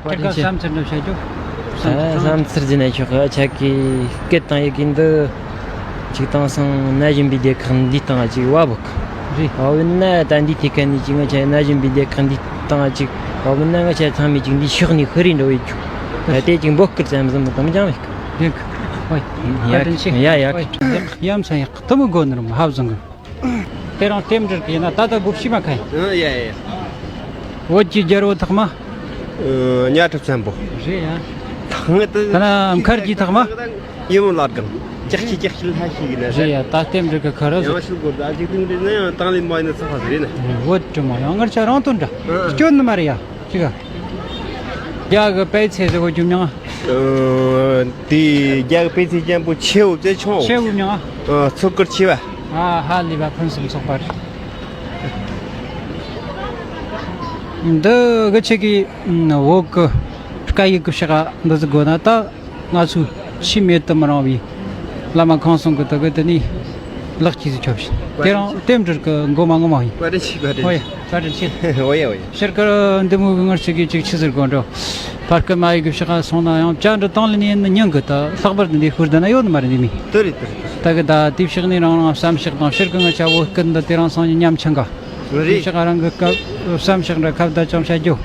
ཁྱེད་ཀ་བསམ་ཚུལ་འདྲ་བཤད་རྒྱུ། བསམ་ཚུལ་ཟིན་ནས་ཆོག་གི། ཆ་གི་སྐད་དང་ཡི་གེ་འདི་ཅིག་དེང་སང་ན་གཞོན་པའི་སྡེ་ཁག་འདི་སྟེང་ཅིག་བབ་བུག་རེད། བབ་ན་ད་འདི་ཐད་ཀ་ནས་ཅིག་ང་ཆ་ན་གཞོན་པའི་སྡེ་ཁག་འདི་སྟེང་ཅིག་བབ་ན་ང་ཆ་ཚང་མས་ཅིག་འདི་ཕྱོགས་ནས་ཤི་རེ་འགྲོ་བའི་རྒྱུ། ད་དེ་ཅིག་འབོད་སྐུལ་ཙམ་ཟིན་མི་དམ་ཅང་མེད་གི། རེད་གི། ཧོꯏ། ཡ་ཡ་ཡ། ཡ་མཚན་ཡག་གི་དེ་མོ་དགོས་ནི་རུང་ཧབ་བཟང་གི། དེ་རིང་རྟེན་འབྲེལ་གྱི་ཡིན་ན་ད་ལྟ་སྒོ་ཕྱི་མ་ཁ་ཡིན། ཨ་ཡ་ཡ། བོད་ཀྱི་རྒྱལ་པོ་ཐོག་མ། ཨ་གཉའ་ཁྲི་བཙན་པོ། རེད་ཡ། ཐང་ངེ་ཏི། ད་ན་མཁར་གྱི་ཐོག་མ། ཡིན་མོ་ལ་གང་། ལྕགས་ཀྱི་ལྕགས་ཀྱི་ལྷ་ཞིག་ཡིན་ན། རེད་ཡ། ད་རྟེན་འབྲེལ་གྱི་ཁ་ར་ཟེར། ཡང་ཤུགས་དགོས་ད་ཅིག་ཏིང་རེད་ན་ཡང་དང་ལེན་མ་ཡིན་ན་ཚོགས་པ་ཟེར་ན། བོད་དྲི་མ་ཡང་ངར་ཆ་རང་དོན་འདྲ། ཨ་ཨ། སྐྱོན་ནི་མ་རེད་ཡ། ཅི་ག་རྒྱ་གི་པེ་ཚེ་ཟེར་བོ་རྒྱུ་མྱང་། ཨ་དེ་རྒྱ་གི་པེ་ཚེ་ཅན་པོ་ཆེ་བོ་ཙེ་ཆུང་བོ། ཆེ་བོ་མྱང་། ཨ་ཚུགས་ཀར་ཆེ་བ། ཨ་ཧ་ལས་པ་ཕུན་སུམ་ཚོགས་པ་རེད། འདི་གི་ཆེ་གི་བོད་གི་སྐད་ཡིག་གི་ཕྱག་འདི་ཟིག་དགོས་ན་ད། ང་ཚོས་ཆེས་མེད་དུ་མི་རུང་བའི་བླ་མ་ཁང་གསུམ་གྱི་དུ་གི་དེ་ནས་ལག་གཅིག་ཏུ་ཆོབ་ཤིང་། དེ་རིང་རྟེན་འབྲེལ་གྱི་མགོ་མ་ངོ་མ་ཡིན། བཀའ་དྲིན་ཆེ། བཀའ་དྲིན་ཆེ། ཨོ་ཡ། བཀའ་དྲིན་ཆེ། ཨོ་ཡ་ཨོ་ཡ། ཕྱིར་ཀར་འདི་མོ་གི་ངར་ཚིག་གི་ཅིག་ཆི་ཟེར་དགོས་འགྲོ། ཕར་སྐད་མ་ཡིག་གི་ཕྱག་སོང་ན་ཡང་བཅར་འདྲི་བཏང་ལེ་ནས་ནི་ཉན་གི། ད་ལྷག་པར་དུ་འདི་ཤུར་ད་ན་ཡོད་ནི་མ་རེད་འདི་མི། དེ་རེད་དེ་རེད། ད་གི་ད་དེ་ཕྱག་ནས་རང་རང་བསམ་ཕྱག་དང་ཕྱིར་གི་ངར་ཆ་བོ་སྐད་འདི་དེ་རིང་སང་ཉིན་ཉམས་ཆེན་ག་དེ་རེད། ཕྱག་རང་གི་སྐབས་བསམ་ཕྱག་འདྲ་ཁ་བརྡ་ཅང་བྱ་རྒྱུ།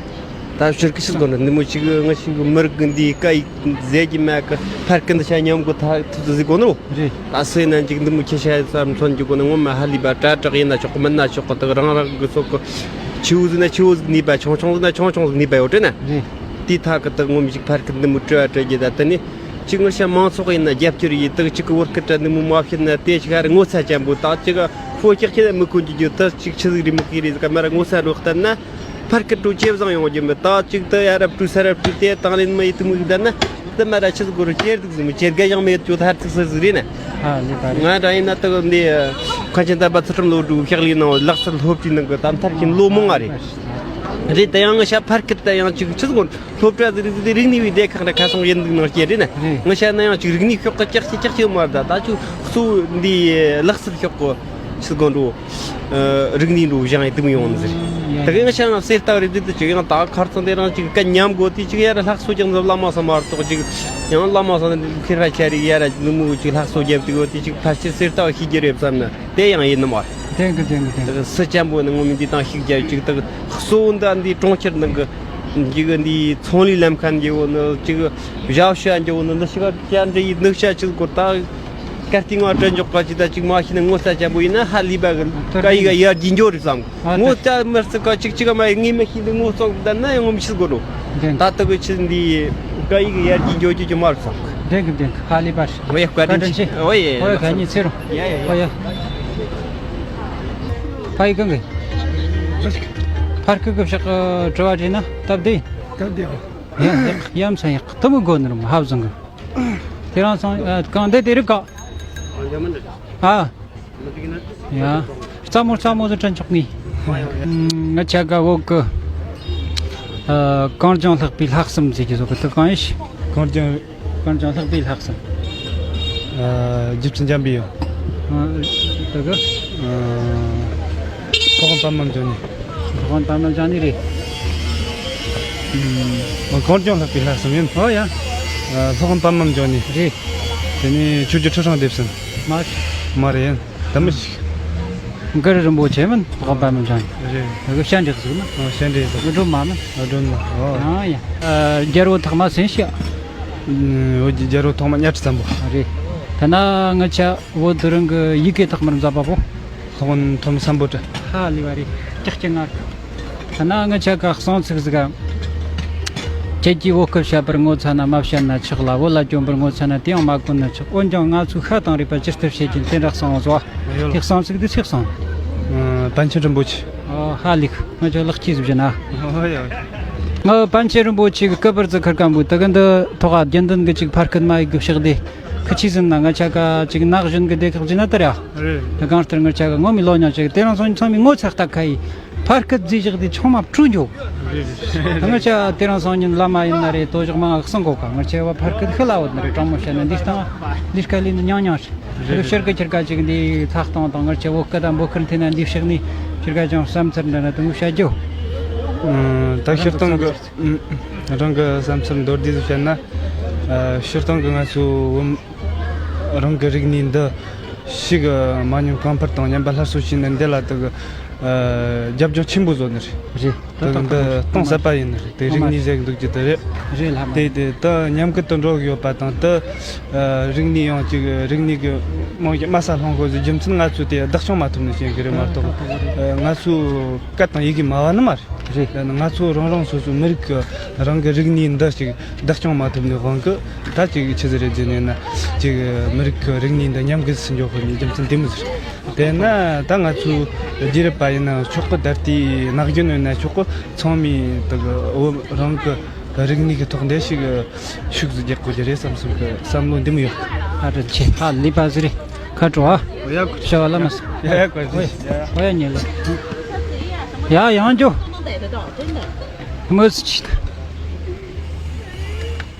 ད་ཕྱིར་གི་ཕྱིར་གོ་ནི་འདི་མོ་ཅིག་ང་ཞིག་མི་རིགས་འདི་སྐད་ཡིག་ཟེར་གྱི་མེད་གི། ཕར་ཀི་འདི་ཤ་ཉམས་གོ་ཐ་ཐུ་ཟི་གོ་ནོ། རེད། ད་སུ་ཡིན་ན་ཅིག་འདི་མོ་ཁྱེད་ཤ་ཙམ་མཚོན་རྒྱུ་གོ་ནི་ངོ་མ་ཧ་ལི་བ་དྲ་དྲག་ཡིན་ན་ཆོག་གི། མིན་ན་ཆོག་གི། ད་རང་རང་གི་སོག་གི་ཆེའུ་ཟི་ན་ཆེའུ་ཟི་ནི་པ་ཆུང་ཆུང་ཟི་ན་ཆུང་ཆུང་ཟི་ནི་པ་ཡོད་དྲན་ན། རེད། དེ་ཐ་གི་ད་ངོ་མ་ཞིག་ཕར་ཀི་འདི་མོ་སྤྲོ་བ་སྤྲོ་རྒྱུ། ད་ད་ནི་ཅིག་ངར་ཤ་མང་ཚོགས་ཡིན་ན་རྒྱབ་སྐྱོར་ཡིན། ད་ཅིག་གི་བོར་ཀི་དྲ་འདི་མོ་མ་བཤད་ན་དེ་ཞིག་ཧ་རི་ངོ་ཚ་ཅན་པོ། ད་ཅིག་ཕོ་ཅག་ཁྱེད་མི་ཀུན་གྱི་རྒྱུ་ད་ཅིག་ཆི་ཟིག་རི་མི་ཀི་རི་ཟི་ག་མ་ར་ངོ་ཚ་རོགས་ལྟར་ན། ཕར་སྐད་དུ་ཇེ་བཟང་ཡོང་རྒྱུ་མེད། ད་ཅིག་ཏུ་ཡ་རབས་ཀྲུ་ས་རབས་ཀྲུ་དེ་དང་ལེན་མི་ཡི་དུ་མུ་ཟིག་ད་ན། དུ་མ་ར་ཆི་ཟིག་གོ་རུ་ཅེར་དུག་ཟིག་མི་ཅེར་ག་ཡང་མེད་ཅོ་ཐར་ཚིག་ཟིག་ཟིག་རེད་ན། ཧ་ལས་པ་རེད། ང་ར་ཡིན་ན་ཏུ་འདི་ཁ་ཆེན་ད་པ་ཚུལ་ཁྲིམས་ལོ་དྲུག་ཤག་ལི་ནང་ལག་རྩལ་སློབ་གྲྭའི་ནང་གི་དམ་ཐར་གྱིན་ལོ་མང་ང་རེད། རེད། ད་ཡང་ང་ཤ་ཕར་སྐད་ད་ཡང་ཅིག་ཆི་ཟིག་གོ་སློབ་གྲྭ་ཟིག་རིག་ཟིག་རིག་གནས་བའི་སྡེ་ཁག་ར་ཁ་སང་ཡིན་འདུག་ནང་སྐྱེ་རེད་ན། རེད། ང་ཤ་ན་ཡང་ཅིག་རིག་གནས་ཤོག་གི་ཅག་ཅིག་ཅག་ཅིག་མ་རེད། ད་ད་ཅིག་གཙོ་བོ་འདི་ལག་རྩལ་ཤོག་གི་ཆི་གོ་འགྲོ། རིག་གནས་འགྲོ་བཞེངས་ཡི་དུ་མི་ཡོང་ནི་ཟེར། ཡ། ད་གིན་ང་ཤ་ང་གསེར་རྟ་རེད་དུ་ཅིག་ཡང་ད་ཁར་ཚང་དེ་རང་ཅིག་སྐད་ཉམས་དགོས་དེ་ཅིག་ཡ་ར་ལྷག་སོ་ཀྱང་ཟབ་བླ་མ་ས་མ་ར་ཏོག་ཅིག་ཡང་བླ་མ་ས་ནི་ཁེར་ཧ་ཆ་རིག་ཡ་ར་ནུ་མུ་ཅིག་ལྷག་སོ་རྒྱབ་དུ་དགོས་དེ་ཅིག་ཕལ་ཆེར་གསེར་རྟ་ཤི་རྒྱུ་རེད་བསམ་ན་དེ་ཡང་ཡིན་ནི་མ་རེད། དེང་གི་དེང་གི་དེང་གི། སི་ཅན་པོ་ནི་ངོ་མི་འདི་དང་ཤིག་རྒྱབ་ཅིག་ད་གསོ་འདི་འདི་གྲོང་ཁྱེར་ནང་གི་འདི་གི་འདི་ཚོང་ལས་ལམ་ཁ་འདི་འོ་ནི་ཅིག་བཞག་ཤ་འདི་འོ་ནི་འདི་ཤི་ག་ཅན་འདྲི་ཡི་ནུ་ཤ་ཅིག་གོ་ད། སྐར་ཏི་ང་དྲན་འཇོག་པ་ཅིག་ད་ཅིག་མ་ཤེས་ན་ངོ་ཚ་ཅན་པོ་ཡིན་ན་ཧ་ལི་པ་གི་ཀ་ཡི་ག་ཡར་རྒྱས་འགྱོ་རེད་བསམ། ཨ་ངོ་ཚ་མི་རྩི་ཀ་ཅིག་ཅིག་མ་ཡི་ངེས་མི་ཤེས་འདི་ངོ་ཚོགས་ད་ན་ཡང་ངོ་མི་ཤེས་དགོས་རོ། འདྲེན། ད་ལྟ་གི་ཆི་འདི་ཀ་ཡི་གི་ཡར་རྒྱས་འགྱོ་རྒྱུ་ཅིག་མ་རེད་བསམ། འདྲེན་གི་འདྲེན་གི་ཧ་ལི་པ་རེད། ཨོ་ཡ་བཀའ་དྲིན་ཆེ། ཨོ་ཡ་ཨོ་ཡ་ག་ཉི་ཚེ་རོ། ཡ་ཡ་ཡ། ཨོ་ཡ། ཕ་ཡི་གང་གི། ཕར་ཁུ་གི་ཕྱག་གི་དྲི་བ་དྲིས་ན་སྟབས་བདེ། སྟབས་བདེ་ཧོ། ཡ་ཡ་ཡ་མཚན་ཡག་ཏུ་མི་དགོས་ནི་རུ་མ་ཧབ་བཟང་གི། དེ་རང་སང་ཨ་གང་བསྡད་དེ་རིག་ག་ཨ། ཡ། རྩ་མོ་རྩ་མོ་དུ་དྲན་ཆོག་ནི། ང་ཆ་ག་འོག་གི། ཨ། གངས་ལྗོངས་ལྷག་པའི་ལྷག་བསམ་ཟེར་གྱི་བཟོ་གི་དུ་གང་ཡིན་ཞིག་གངས་ལྗོངས། གངས་ལྗོངས་ལྷག་པའི་ལྷག་བསམ། ཨ། རྒྱུ་མཚན་འཇམ་པའི་ཡོད། ཨ། དུ་གི། ཨ། ལྷག་བསམ་པ་མམ་འཇོག་ནི། ལྷག་བསམ་པ་མམ་འཇོག་ནི་རེད། ཨ། གངས་ལྗོངས་ལྷག་པའི་ལྷག་བསམ་ཡིན། ཨོ་ཡ། ཨ། ལྷག་བསམ་པ་མམ་འཇོག་ནི། རེད། དེ་ནས་ཆོས་ཀྱི་ཁྲི་སྲོང་ལྡེབས་ཟིན། མ་རེད། མ་རེད། ད་མི་ཞིག་མགར་རིན་པོ་ཆེ་མིན་ལྷག་བསམ་པ་མམ་འཇོག་ནི། རེད། དུ་གི་ཤན་འདྲེ་ཟིག་མིན། ཨ། ཤན་འདྲེ་ཟིག་འགྲོ་མ་མིན། ཨ། འགྲོ་མ། ཨོ། ཨ་ཡ། ཨ། རྒྱལ་པོ་ཐོག་མ་སེང་ཤ། ཨོ། རྒྱལ་པོ་ཐོག་མ་གཉའ་ཁྲི་བཙན་པོ། རེད། ད་ན་ང་ཆ་བོད་དུ་རང་གི་ཡི་གེ་ཐོག་མར་མཛད་པ་པོ། སློབ་དཔོན་ཐོན་མི་སམ་བྷོ་ཊ། ཧ་ལས་པ་རེད། ཀྱག་ཀྱག་ང་། ད་ན་ང་ཆ་ག་གསང་ཚིག་ཟིག་ག་ཁྱེད་ཀྱིས་བོད་སྐད་བཤད་པར་ངོ་ཚ་ན་མ་བཤད་ན་ཆོག་ལ། བོད་ལ་བཅོམ་པར་ངོ་ཚ་ན་དེ་ཡང་མ་གོ་ན་ཆོག་འོན་ཀྱང་ང་ཚོས་ཤ་དང་རུས་པ་ཇི་ལྟར་བྱེད་ཀྱིན་དེ་འདྲ་གསང་བ་བཟོ་བ། ཡོད། དེ་གསང་ཚིག་འདི་ཚིག་གསང་། ཨ། པཎ་ཆེན་རིན་པོ་ཆེ། ཨོ། ཧ་ལས། ང་ཚོ་ལག་སྐྱེས་ཟིག་བྱས་ན། ཨོ་ཡ། ང་པཎ་ཆེན་རིན་པོ་ཆེ་གི་སྐུ་པར་ཙི་ཁར་སྐམ་པོ་དུ་གི་འདི་ཐོག་རྒྱུན་ལྡན་གི་ཅིག་ཕར་སྐུད་མ་ཡི་གི་ཕྱག་བདེ། ཁི་ཆི་ཟིན་ན་ང་ཆ་ག་ཅིག་ནག་གཞོན་གི་སྡེ་ཁག་ཅིག་ན་ལྟར་ཡ། རེད། དུ་གང་ལྟར་ང་ཆ་ག་ངོ་མི་ལོ་ཉང་ཅིག་དེ་རང་སོང་ཚང་མའི་ངོ་ཚ་ལྟ་ཁ་ཡི། ཕར་སྐད་རྫས་བཞག་དེ་ཆུང་མ་བཀྲུ་འཇོག་ང་ཆ་དེ་རིང་སང་ཉིན་བླ་མ་ཡིན་ན་རེད། དོ་ཞག་མང་ང་གསང་གོ་ཀ་ང་ཆ་བ་ཕར་སྐད་ཤི་ལ་བོ་ན་རེད། དྲང་མོ་བཤད་ན་འདི་སྟངས་འདི་སྐད་ལས་ནི་ཉང་ཉང་རེད། ཤར་གི་ཁྱེར་ཀ་ཅིག་འདི་ལྷག་སྟངས་དང་ང་ཆ་བོ་སྐད་དང་འབོད་ཁུར་འཐེན་ན་འདི་ཕྱག་ནི་ཁྱེར་ཀ་ཅང་བསམ་ཚུལ་འདྲ་ན་དུ་ངུ་བཤད་རྒྱུ། ད་ཤི་སྟངས་གི་རང་གི་བསམ་ཚུལ་མདོར་བསྡུས་སུ་བཤད་ན། ཤི་སྟངས་གི་ང་ཚོ་བུམ། རང་གི་རིག་གནས་འདི་ཞིག་མ་ཉམས་གོང་འཕེལ་དང་ཉམས་པ་སླར་གསོ་བྱས་ནས་འདི་ལ་དུ་རྒྱབ་ལྗོངས་ཆེན་པོ་བཟོ་ནི་རེད། རེད། དུ་འདི་གཏིང་ཟབ་པ་ཡིན་ནི་རེད། དེ་རིག་གནས་ཟེར་འདུག་ཀྱི་དེ་རེད། རེད་ལྷ་མ། དེ་དེ་དུ་ཉམས་རྒུད་དུ་འགྲོ་གི་ཡོད་པ་དང་དུ་རིག་གནས་ཡང་ཅིག་རིག་གནས་ཀྱི་རྨང་གཞི་དམའ་ས་ལྷུང་དགོས་ཟེར་རྒྱུ་མཚན་ང་ཚོས་དེ་བདག་སྐྱོང་མ་ཐུབ་ནི་ཅན་གྱི་རེད་མ་གཏོགས། ང་ཚོའི་སྐད་དང་ཡི་གེ་སྨྲ་བ་ནི་མ་རེད། རེད། ང་ཚོ་རང་རང་སོ་སོའི་མི་རིགས་ཀྱི་རང་གི་རིག་གནས་འདི་ཅིག་བདག་སྐྱོང་མ་ཐུབ་ནས་དབང་གིས་ད་ཅིག་ཆི་ཟིག་རེད་ཟེར་ནས་ན་ཅིག་མི་རིགས་ཀྱི་རིག་གནས་འདི་ཉམས་རྒུད་སུ་འགྱོ་དགོས་ནས་རྒྱུ་མཚན་དེ་མོ་ཟིག་དེས་ན་ད་ང་ཚོའི་རྒྱུད་རབས་པ་ཡིན་ན་ཆོག་གི། ད་ལྟའི་ནག་རྒྱུན་ཡིན་ན་ཆོག་གི། ཚང་མས་ད་བོད་རང་གི་རིག་གནས་ཀྱི་ཐོག་འདི་ཞིག་ཤུགས་ཟིག་རྒྱག་དགོས་ཀྱི་རེད་བསམ་བསམ་གི་བསམ་བློ་འདི་མོ་ཡོད། ཨ་རེ་ཆེ་ཧ་ལས་པ་ཟིག་རེད། ཁ་དྲོ་ཨ། ཤ་བ་ལ་མ་ས། ཡ་ཡ་བཀའ་དྲིན་ཆེ། ཡ་ཡ་ཉེ་ལེ། ཡ་ཡང་འཇོ། མོས་ཅི།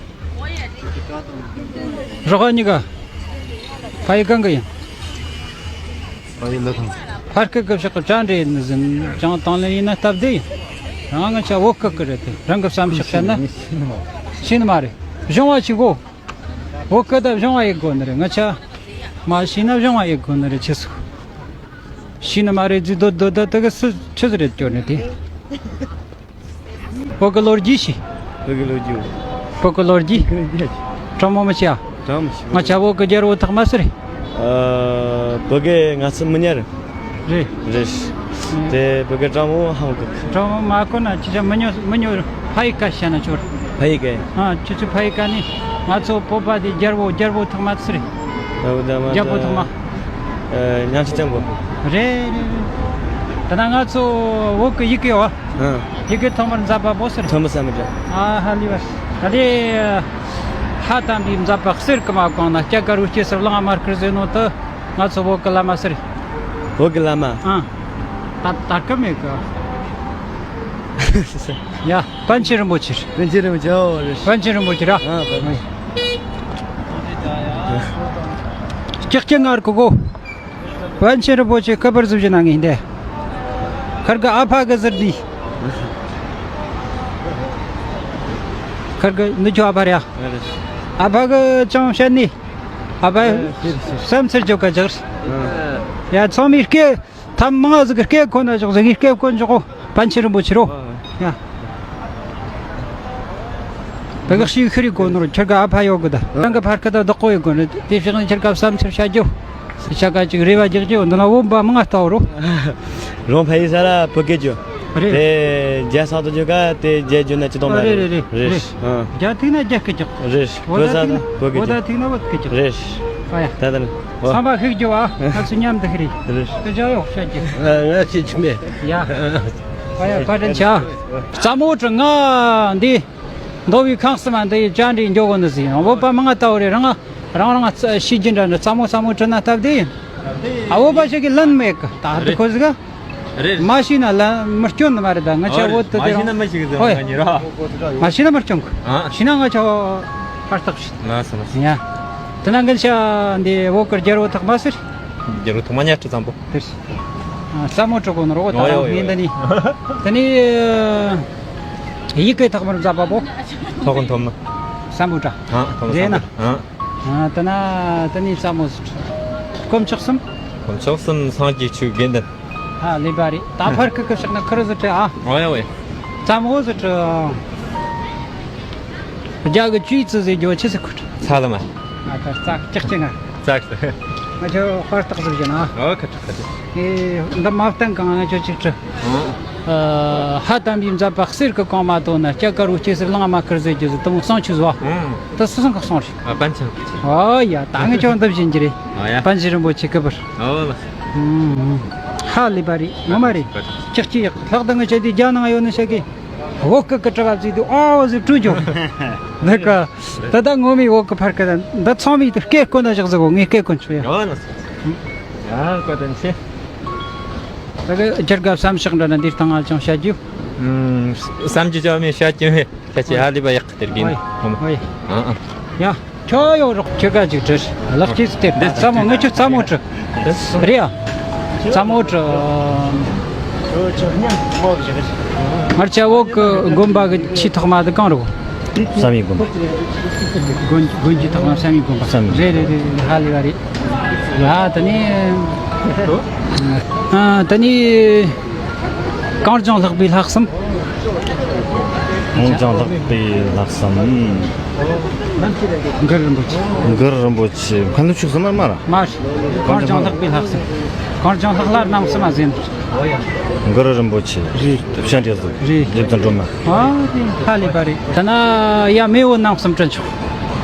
རོགས་གཉིས་ཀ་ཕ་ཡི་གང་གི་ཡིན། ཕ་ཡི་ལ་ཐང་། ཕར་སྐད་སྐད་ཕྱོགས་ཀྱི་བྲ་འདྲེ་ཡིན་ཟིན་ཅང་དང་ལེན་ཡིན་ན་སྟབས་བདེ་ཡིན། རང་ང་ཆ་བོད་སྐད་ཀྱི་རེད་དེ་རང་གི་བསམ་ཤག་བཤད་ན། ཤེས་ནི་མ་རེད། གཞུང་བ་ཞིག་གོ་བོད་སྐད་དང་གཞུང་བ་ཡིག་དགོས་ནི་རེད། ང་ཆ་མ་ཤེས་ན་གཞུང་བ་ཡིག་དགོས་ནི་རེད། ཆི་སུ་ཤེས་ནི་མ་རེད་ཟིག་སྡོད་སྡོད་སྡོད་དེ་གི་སུ་ཆི་ཟིག་རེད་སྐྱོར་ནི་དེ། བོད་ཀྱི་ལོ་རྒྱུས་ཤིག་བོད་ཀྱི་ལོ་རྒྱུས། བོད་ཀྱི་ལོ་རྒྱུས། བོད་ཀྱི་ལོ་རྒྱུས། གྲངས་མང་མི་ཤེས་ཨ། གྲངས་མི་ཤེས། ང་ཆ་བོད་ཀྱི་རྒྱལ་པོ་ཐོག་མ་སུ་རེད། ཨ། བོད་ཀྱི་ང་ཚོ་མི་ཉག་རེད། རེད། རེད། དེ་བོད་ཀྱི་གྲངས་མང་ཧང་གི། གྲངས་མང་མ་གོ་ན་ཅི་བྱ་མི་ཉོ་མི་ཉོ་ཕ་ཡི་ཀ་བཤད་ན་ཆོར། ཕ་ཡི་ཀ། ཨ། ཁྱོད་ཚོ་ཕ་ཡི་ཀ་ནི་ང་ཚོ་བོད་པ་དེ་རྒྱལ་པོ་རྒྱལ་པོ་ཐོག་མ་སུ་རེད། རྒྱལ་པོ་ཐོག་མ། ཨ། ཉམས་ཆེ་བཙན་པོ། རེད་རེད་རེད། ད་ན་ང་ཚོ་བོད་ཀྱི་ཡི་གེ་བ། ཡི་གེ་ཐོག་མར་མཛད་པ་པོ་སུ་རེད། ཐོན་མི་བསམ་མི་འདྲ། ཨ་ཧ་ལི་བ། ད་དེ་ལྷ་དམ་པའི་མཛད་པ་གསེར་གྱི་མ་གང་ན་སྐྱ་དཀར་བོའི་སྐྱེ་སར་གླང་དམར་ཁུར་ཟེར་ནོ་དུ་ང་ཚོ་བོད་ཀྱི་བླ་མ་སུ་རེད། བོད་ཀྱི་བླ་མ། ཨ། ད་ད་སྐབས་མེད་གི། ཡ། པཎ་ཆེན་རིན་པོ་ཆེ་རེད། པཎ་ཆེན་རིན་པོ་ཆེ། ཨོ་རེད། པཎ་ཆེན་རིན་པོ་ཆེ་ར། ཨ། པཎ་ཆེན། ལྕགས་ཀྱི་ངར་གོ་གོ། པཎ་ཆེན་རིན་པོ་ཆེ་སྐུ་པར་བཟོ་བཞིན་ན་ངེས་འདས། ཁར་གི་ཨ་ཕ་གི་ཟུར་འདི། ཁར་གི་འདི་ཁྱོད་ཨ་ཕ་རེད་ཨ། ཨ་ཕ་གི་ཅང་བཤད་ནི། ཨ་ཕ་བསམ་ཚུལ་བརྗོད་ག་ཅིག་ཡ་ཚང་མའི་སྐད་ཐམ་མང་ཟིག་གི་སྐད་གོ་ན་ཅོག་ཟིག་གི་སྐད་གོ་ཅོག་པཎ་ཆེན་རིན་པོ་ཆེ་རོ། ཡ། བདག་ཤི་ཤི་རི་གོ་ནོར་ཁྱེར་ག་ཨ་ཕ་ཡོད་གི་ད། རང་གི་ཕར་ཁ་ད་བདག་པོ་ཡོད་གོ་ནི་དེ་ཕྱིར་ཁྱེར་ག་བསམ་ཚུལ་བྱ་རྒྱུ། ཤ་ཀ་ཅིག་རེ་བ་རྒྱག་རྒྱུ་འདི་ན་བོ་འབའ་མང་ང་ལྟ་བུ་རོ། རོང་ཕ་ཡི་ས་ར་བོད་སྐད་རྒྱུ། རེད། དེ་རྒྱ་ས་དུ་རྒྱུ་ག་དེ་རྒྱ་རྒྱུ་ན་ཅི་དོང་མ་རེད། རེད་རེད་རེད། རེད། རྒྱ་ཐིག་ན་རྒྱ་སྐད་རྒྱག་རེད། བོད་ས་ཐིག་ན་བོད་སྐད་རྒྱག་ཐིག་ན་བོད་སྐད་རྒྱག་རེད། ཨ་ཡ། ད་ད་ནི། ཚང་མ་ཤིག་རྒྱུ་བ་ང་ཚོ་མཉམ་དུ་ཤི་རེད། རེད། དེ་ཅག་ཡོག་ཤ་རྒྱུ། ང་ཅི་ཅི་མེད། ཡ། ཨ་ཡ་བཀའ་དྲིན་ཆེ། རྩ་མོ་གྲུ་ང་འདི། མདོ་བའི་ཁང་གསུམ་མ་འདི་ཡི་བཅར་འདྲི་འཇོག་གོ་འདི་ཟིན་བོད་པ་མང་ང་ལྟ་བུ་རེད། རང་ང་རང་རང་ང་ཤི་རྒྱུ་འདྲ་འདྲ་རྩ་མོ་རྩ་མོ་གྲུ་ན་སྟབས་བདེ་ཡིན། ཨ་བོད་པ་ཞིག་གིས་ལན་མེད་གི་ད་འདི་ཁོ་ཟིག་ག་རེད། མ་ཤི་ན་ལན་མི་སྐྱོན་ནི་མ་རེད་ད་ང་ཆ་བོད་དུ་དེ་རང་ཧོꯏ། མ་ཤི་ན་མི་སྐྱོན་གི་ཤི་ན་ང་ཆ་ཧར་ཐག་ཤི། ང་སོང་ཡ། དེ་ན་ང་ཆ་འདི་བོད་གི་རྒྱལ་པོ་ཐག་མ་ཟེར། རྒྱལ་པོ་ཐག་མ་ཉག་ཁྲི་བཙན་པོ། དེ་རེད། རྩ་མོ་གྲུ་གོ་ནོར་འོ་ད་རང་ངས་འདི་ནི། དེ་ནི། ཡི་གེ་ཐོག་མར་མཛད་པ་པོ། ཐོག་མཐོ་མ། སམ་བྷོ་ཊ། ཨ། ཐོག་མ་རེད་ན། སམ་བྷོ་ཊ། ཨ། ད་ན་ད་ནི་ས་མོ་ཟིག་དཀོན་མཆོག་གསུམ། དཀོན་མཆོག་གསུམ་སངས་རྒྱས་ཆོས་དགེ་འདུན། ཧ་ལས་པ་རེད་ད་ཕར་ཁུ་ཁུ་ཕྱག་ན་ཁུ་རུ་ཟིག་ཨ། ཨོ་ཡ་ཝེ། ས་མོ་ཟིག་རྒྱ་གི་ཅུས་ཙི་ཟེར་རྒྱུ་ཆི་ཟིག་ཁུ། ཚ་ལ་མ། ཨ་ད་ཙག་ཅག་ཅིག་ང་། ཙག་ཙག་ང་ཆོ་ཧོར་སྟག་ཟིག་བྱས་ན། ཨོ་ཁ་ཁ་ཁ། ཨེ་འདི་མ་བསྟན་གང་ང་ཆོ་ཅིག་ཁྲི། ཨ། ལྷ་དམ་པའི་མཛད་པ་གསེར་གྱི་གོང་མ་དོ་ན་སྐྱ་དཀར་བོ་སྐྱེ་སར་གླང་དམར་ཁུར་ཟེར་རྒྱུ་ཟིག་དུ་མོ་གསང་ཆུ་བཟོ་བ། ད་སུ་སང་ག་སོང་རེད། ཨ་པན་ཆེན། ཨོ་ཡ་ད་ང་ཆོ་འདི་བཞིན་གྱི་རེད། ཨོ་ཡ། པན་ཆེན་རིན་པོ་ཆེ་སྐུ་པར། ཨོ་ལ། ཧ་ལས་པ་རེད་ངོ་མ་རེད། ཅག་ཅི་ཡག་ལྷག་ད་ང་ཆོ་དེ་རྒྱ་ནང་ཡོད་ནི་ཤ་གི་བོད་སྐད་ཀྱི་དྲི་བ་བརྩིས་དུས་ཨོ་ཟེར་སྤྲོ་འཇོག་འདི་ཀ་ད་ལྟ་ངོ་མའི་བོད་ཀྱི་ཕར་ཀ་ད་འདི་ཚང་མས་དེ་སྐད་བཀོད་ན་བཞག་ཟེར་གོ་ངས་སྐད་བཀོད་ཆོག་ཡ། ཡ་ལགས་སོ། ཡ་བཀའ་དྲིན་ཆེ། ད་གི་སྒྱུར་དགའ་བསམ་ཤག་འདྲ་ན་འདིར་བཏང་ཨ་ཅང་བཤད་རྒྱུ། བསམ་རྒྱུ་ཅང་མེད་བཤད་རྒྱུ་མེད་ཁྱེད་ཀྱི་ཧ་ལས་པ་ཡག་གི་དེར་གིན། ཨོ་ཡ། ཡ། ཁྱོད་ཡོད་རོགས་ཁྱོད་ག་ཅིག་བྲི། ལག་ཅིག་སྟེར་ད་ཙམ་མོ་ངས་ཁྱོད་ཙམ་མོ་བྲི། རེད་ཡ། ཙམ་མོ་བྲི། ང་ཆ་བོད་ཀྱི་དགོན་པ་གི་ཆེས་ཐོག་མ་དེ་གང་རེད་གོ། བསམ་ཡས་དགོན་པ། དགོན་དགོན་གྱི་ཐོག་མ་བསམ་ཡས་དགོན་པ། བསམ་ཡས། རེད་རེད་རེད་རེད་ཧ་ལས་པ་རེད། ཡ་ད་ནི། ཨ་ད་ནི། གངས་ལྗོངས་ལྷག་པའི་ལྷག་བསམ། གངས་ལྗོངས་ལྷག་པའི་ལྷག་བསམ། གུ་རུ་རིན་པོ་ཆེ། གུ་རུ་རིན་པོ་ཆེ་མཁན་སློབ་ཆོས་གསུམ་མ་མ་ར། མ་རེད། གངས་ལྗོངས་ལྷག་པའི་ལྷག་བསམ། གངས་ལྗོངས་ལྷག་ལ་རྣམ་གསུམ་མ་ཟིན། གུ་རུ་རིན་པོ་ཆེ། རེད། སྤྱན་རས་གཟིགས། རེད། རྗེ་བཙུན་སྒྲོལ་མ། ཨ་དེ་ཧ་ལས་པ་རེད། ད་ན་ཡ་མེས་པོ་རྣམ་གསུམ་དྲན་ཆོག་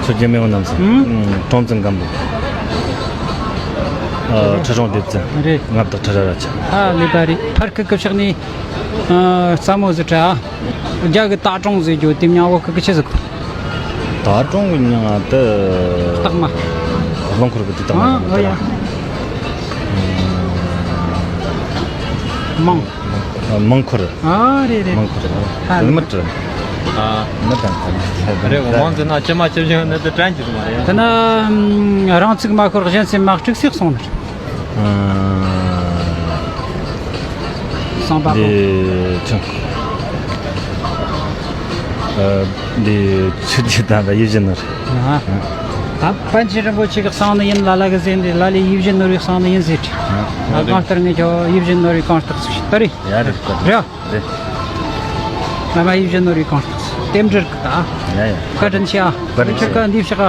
མཚོ་རྒྱལ་མེས་པོ་རྣམ་གསུམ། ཨུམ། ཁྲོམ་བཙུན་སྒམ་པོ། ཨ། ཁྲི་སྲོང་ལྡེ་བཙན། རེད། མངའ་བདག་ཁྲི་རལ་ར་ཆེན། ཧ་ལས་པ་རེད། ཕར་ཁུ་ཁུ་ཕྱག་ནས། ཨ། ས་མོ་ཟི་ཁྲ། རྒྱ་གི་ད་གྲོང་ཟེར་རྒྱུ་དེ་མྱང་བོ་ཁུ་ཁུ་ཆི་ཟིག་ད་གྲོང་གི་མྱང་ང་དེ། སྟག་མ། རླངས་འཁོར་གི་དེ་སྟག་མ། ཨ་ཨ་ཡ། མང་། མང་འཁོར། ཨ་རེད་རེད། མང་འཁོར། ཧ་ལས། མི་དྲན། ཨ། མི་དྲན། རེད། འོང་དེ་ན་ཅི་མ་ཅི་བཞིན་ནི་དེ་དྲན་གྱི་མ་རེད། དེ་ན་རང་ཚུགས་མ་ཤོར་གཞན་སེམས་མ་དཀྲུགས་སེ་སོང་ནི། ཨ། གསང་པ་ཁོ། འདི་ཆུང་། ཨ། འདི་ཆུ་རྒྱུད་དང་ཡིད་བཞིན་ནོར། ཨ། ད་པཎ་ཆེན་རིན་པོ་ཆེ་གི་གསང་ནི་ཡིན་ལ་ལ་གི་ཟེར་འདི་ལ་ལས་ཡིད་བཞིན་ནོར་བའི་གསང་ནི་ཡིན་ཟེར། ཨ། གང་ལྟར་ངས་ཁྱོད་ཡིད་བཞིན་ནོར་བའི་གང་ལྟར་ཚུགས་ཤིག་ད་རེད། ཡ་རེད། རེད། རེད། ང་མ་ཡིག་བཞིན་ནོར་བུའི་གང་ལྟར་རྟེན་འབྲེལ་གི་ད། ཡ་ཡ། བཀའ་དྲིན་ཆེ་ཨ། བཀའ་དྲིན་ཆེ། ཁྱེད་ཀ་འདི་ཕྱི་ཀ་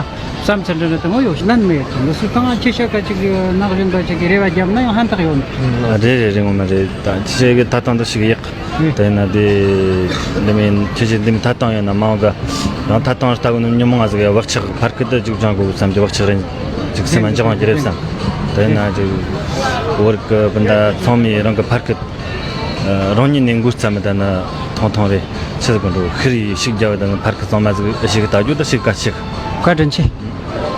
བསམ་ཚུལ་འདྲ་འདྲ་དང་ཡོད་ལན་མེད་ཀྱང་འདི་སུ་དང་ཁྱེད་ཤ་ཀ་ཅིག་ནག་བཞིན་པ་ཅིག་གི་རེ་བ་བརྒྱབ་ན་ཡང་ཧན་ཐག་ཡོད་ནི། རེད་རེད་རེད། ངོ་མ་རེད། ད་ཁྱེད་ཀྱི་ད་ཐང་འདི་ཞིག་ཡག་དེ་ན་དེ་འདི་མིན་ཁྱེད་ཀྱི་འདི་མིན་ད་ཐང་ཡོད་ན་མང་ག་རང་ད་ཐང་ལྟ་གོ་ནི་ཉོན་མོངས་ང་ཟིག་ཡ་བག་ཆགས་ཕར་ཁུ་ད་ཅིག་སྦྱང་དགོས་བསམ་གྱི་བག་ཆགས་རེད། ཅིག་སེམས་མ་འཇགས་ཀྱི་རེད་བསམ། དེ་ན་ཅིག་བོར་གི་སྤུན་ཟླ་ཚང་མས་རང་གི་ཕར་ཁུ་རང་ཉིད་ནས་འགོ་བརྩམས་མི་ད་ན་ཐོང་ཐོང་རེད། ཆི་ཟིག་གོ་འགྲོ་ཤི་རི་ཞིག་རྒྱ་བ་ད་ན་ཕར་ཁུ་ཚང་མ་ཟིག་ཞིག་ད་རྒྱུ་ད་ཞིག་ག་ཞིག་བཀའ་དྲིན་ཆེ།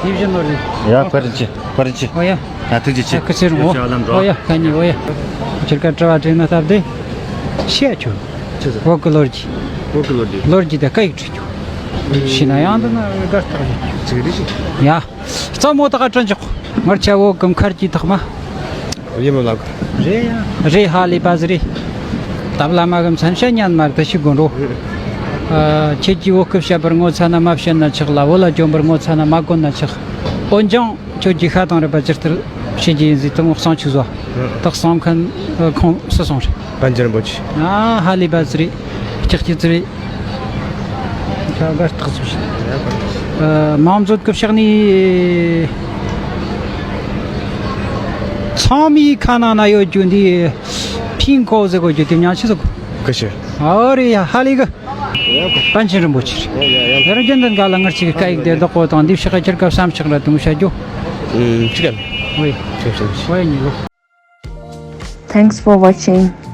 ཡིད་བཞིན་ནོར་བུ། ཡ་བཀའ་དྲིན་ཆེ། བཀའ་དྲིན་ཆེ། ཨོ་ཡ། ཡ་ཐུགས་རྗེ་ཆེ། ཡ་ཁུ་ཚེ་རིང་འོ། ཡ་ལམ་འགྲོ། ཨོ་ཡ་ཁ་ཉིན་ཨོ་ཡ། ཁྱེད་ཀ་དྲི་བ་དྲིས་ན་སྟབས་བདེ། ཤེས་ཆོ། ཆི་ཟེར། བོད་ཀྱི་ལོ་རྒྱུས། བོད་ཀྱི་ལོ་རྒྱུས། ལོ་རྒྱུས་དེ་སྐད་ཡིག་ཁྲིད་རྒྱུ། ཤེས་ན་ཡང་འདི་ན་དགའ་རྟགས་རེད། ཅིག་རེད་ཤི། ཡ། རྩ་མོ་དག་དྲི་འཇོག་ངར་ཆ་བོད་ཀྱི་མཁར་གྱི་ཐག་མ། ཡིན་མོ་ལགས། རེད་ཡ། རེད་ཧ་ལས་པ་ཟིག་རེད། ད་བླ་མ་གི་མཚན་ཤ་ཉན་མར་དུ་ཞིག་དགོན་རོ། ཨ། ཁྱེད་ཀྱིས་བོད་སྐད་བཤད་པར་ངོ་ཚ་ན་མ་བཤད་ན་ཆག་ལ། བོད་ལ་འཇོན་པར་ངོ་ཚ་ན་མ་དགོན་ན་ཆག་འོན་ཀྱང་ཁྱོད་ཀྱིས་ཤ་དང་རུས་པ་ཇི་ལྟར་བྱེད་ཀྱི་ཡིན་ཟིག་དང་གསང་ཆུ་བཟོ། དག་གསང་མཁན་ཁོང་སུ་སོང་རེད། པཎ་ཆེན་རིན་པོ་ཆེ། ཨ་ཧ་ལས་པ་ཟིག་རེད། ལྕགས་ཀྱི་ཟིག་རེད། ཁ་དགའ་རྟགས་ཟིག་རེད། མང་ཚོགས་ཀྱི་ཕྱག་ནི། ཚང་མའི་ཁ་ནང་ན་ཡོད་རྒྱུ་འདི་ཕིང་ཀོ་ཟེར་གོ་རྒྱུ་དེ་མྱང་ཆི་ཟེར་གོ། ཀི་ཤི། ཨོ་རེད་ཡ་ཧ་ལས་གི། པཎ་ཆེན་རིན་པོ་ཆེ་རེད། ཡ་རྒྱན་ལྡན་ག་ལ་ངར་ཅིག་སྐད་ཡིག་དེ་བདག་པོ་དང་འདི་ཕྱི་ཁ་ཁྱེར་སྐབས་བསམ་ཕྱག་ར་དུང་བྱ་རྒྱུ། ཨུམ་ཅི་ག་ལ། ཨོ་ཡ། ཅི་བྱ་རྒྱུ། ཨོ་ཡ་ཉི་ལོ། Thanks for watching.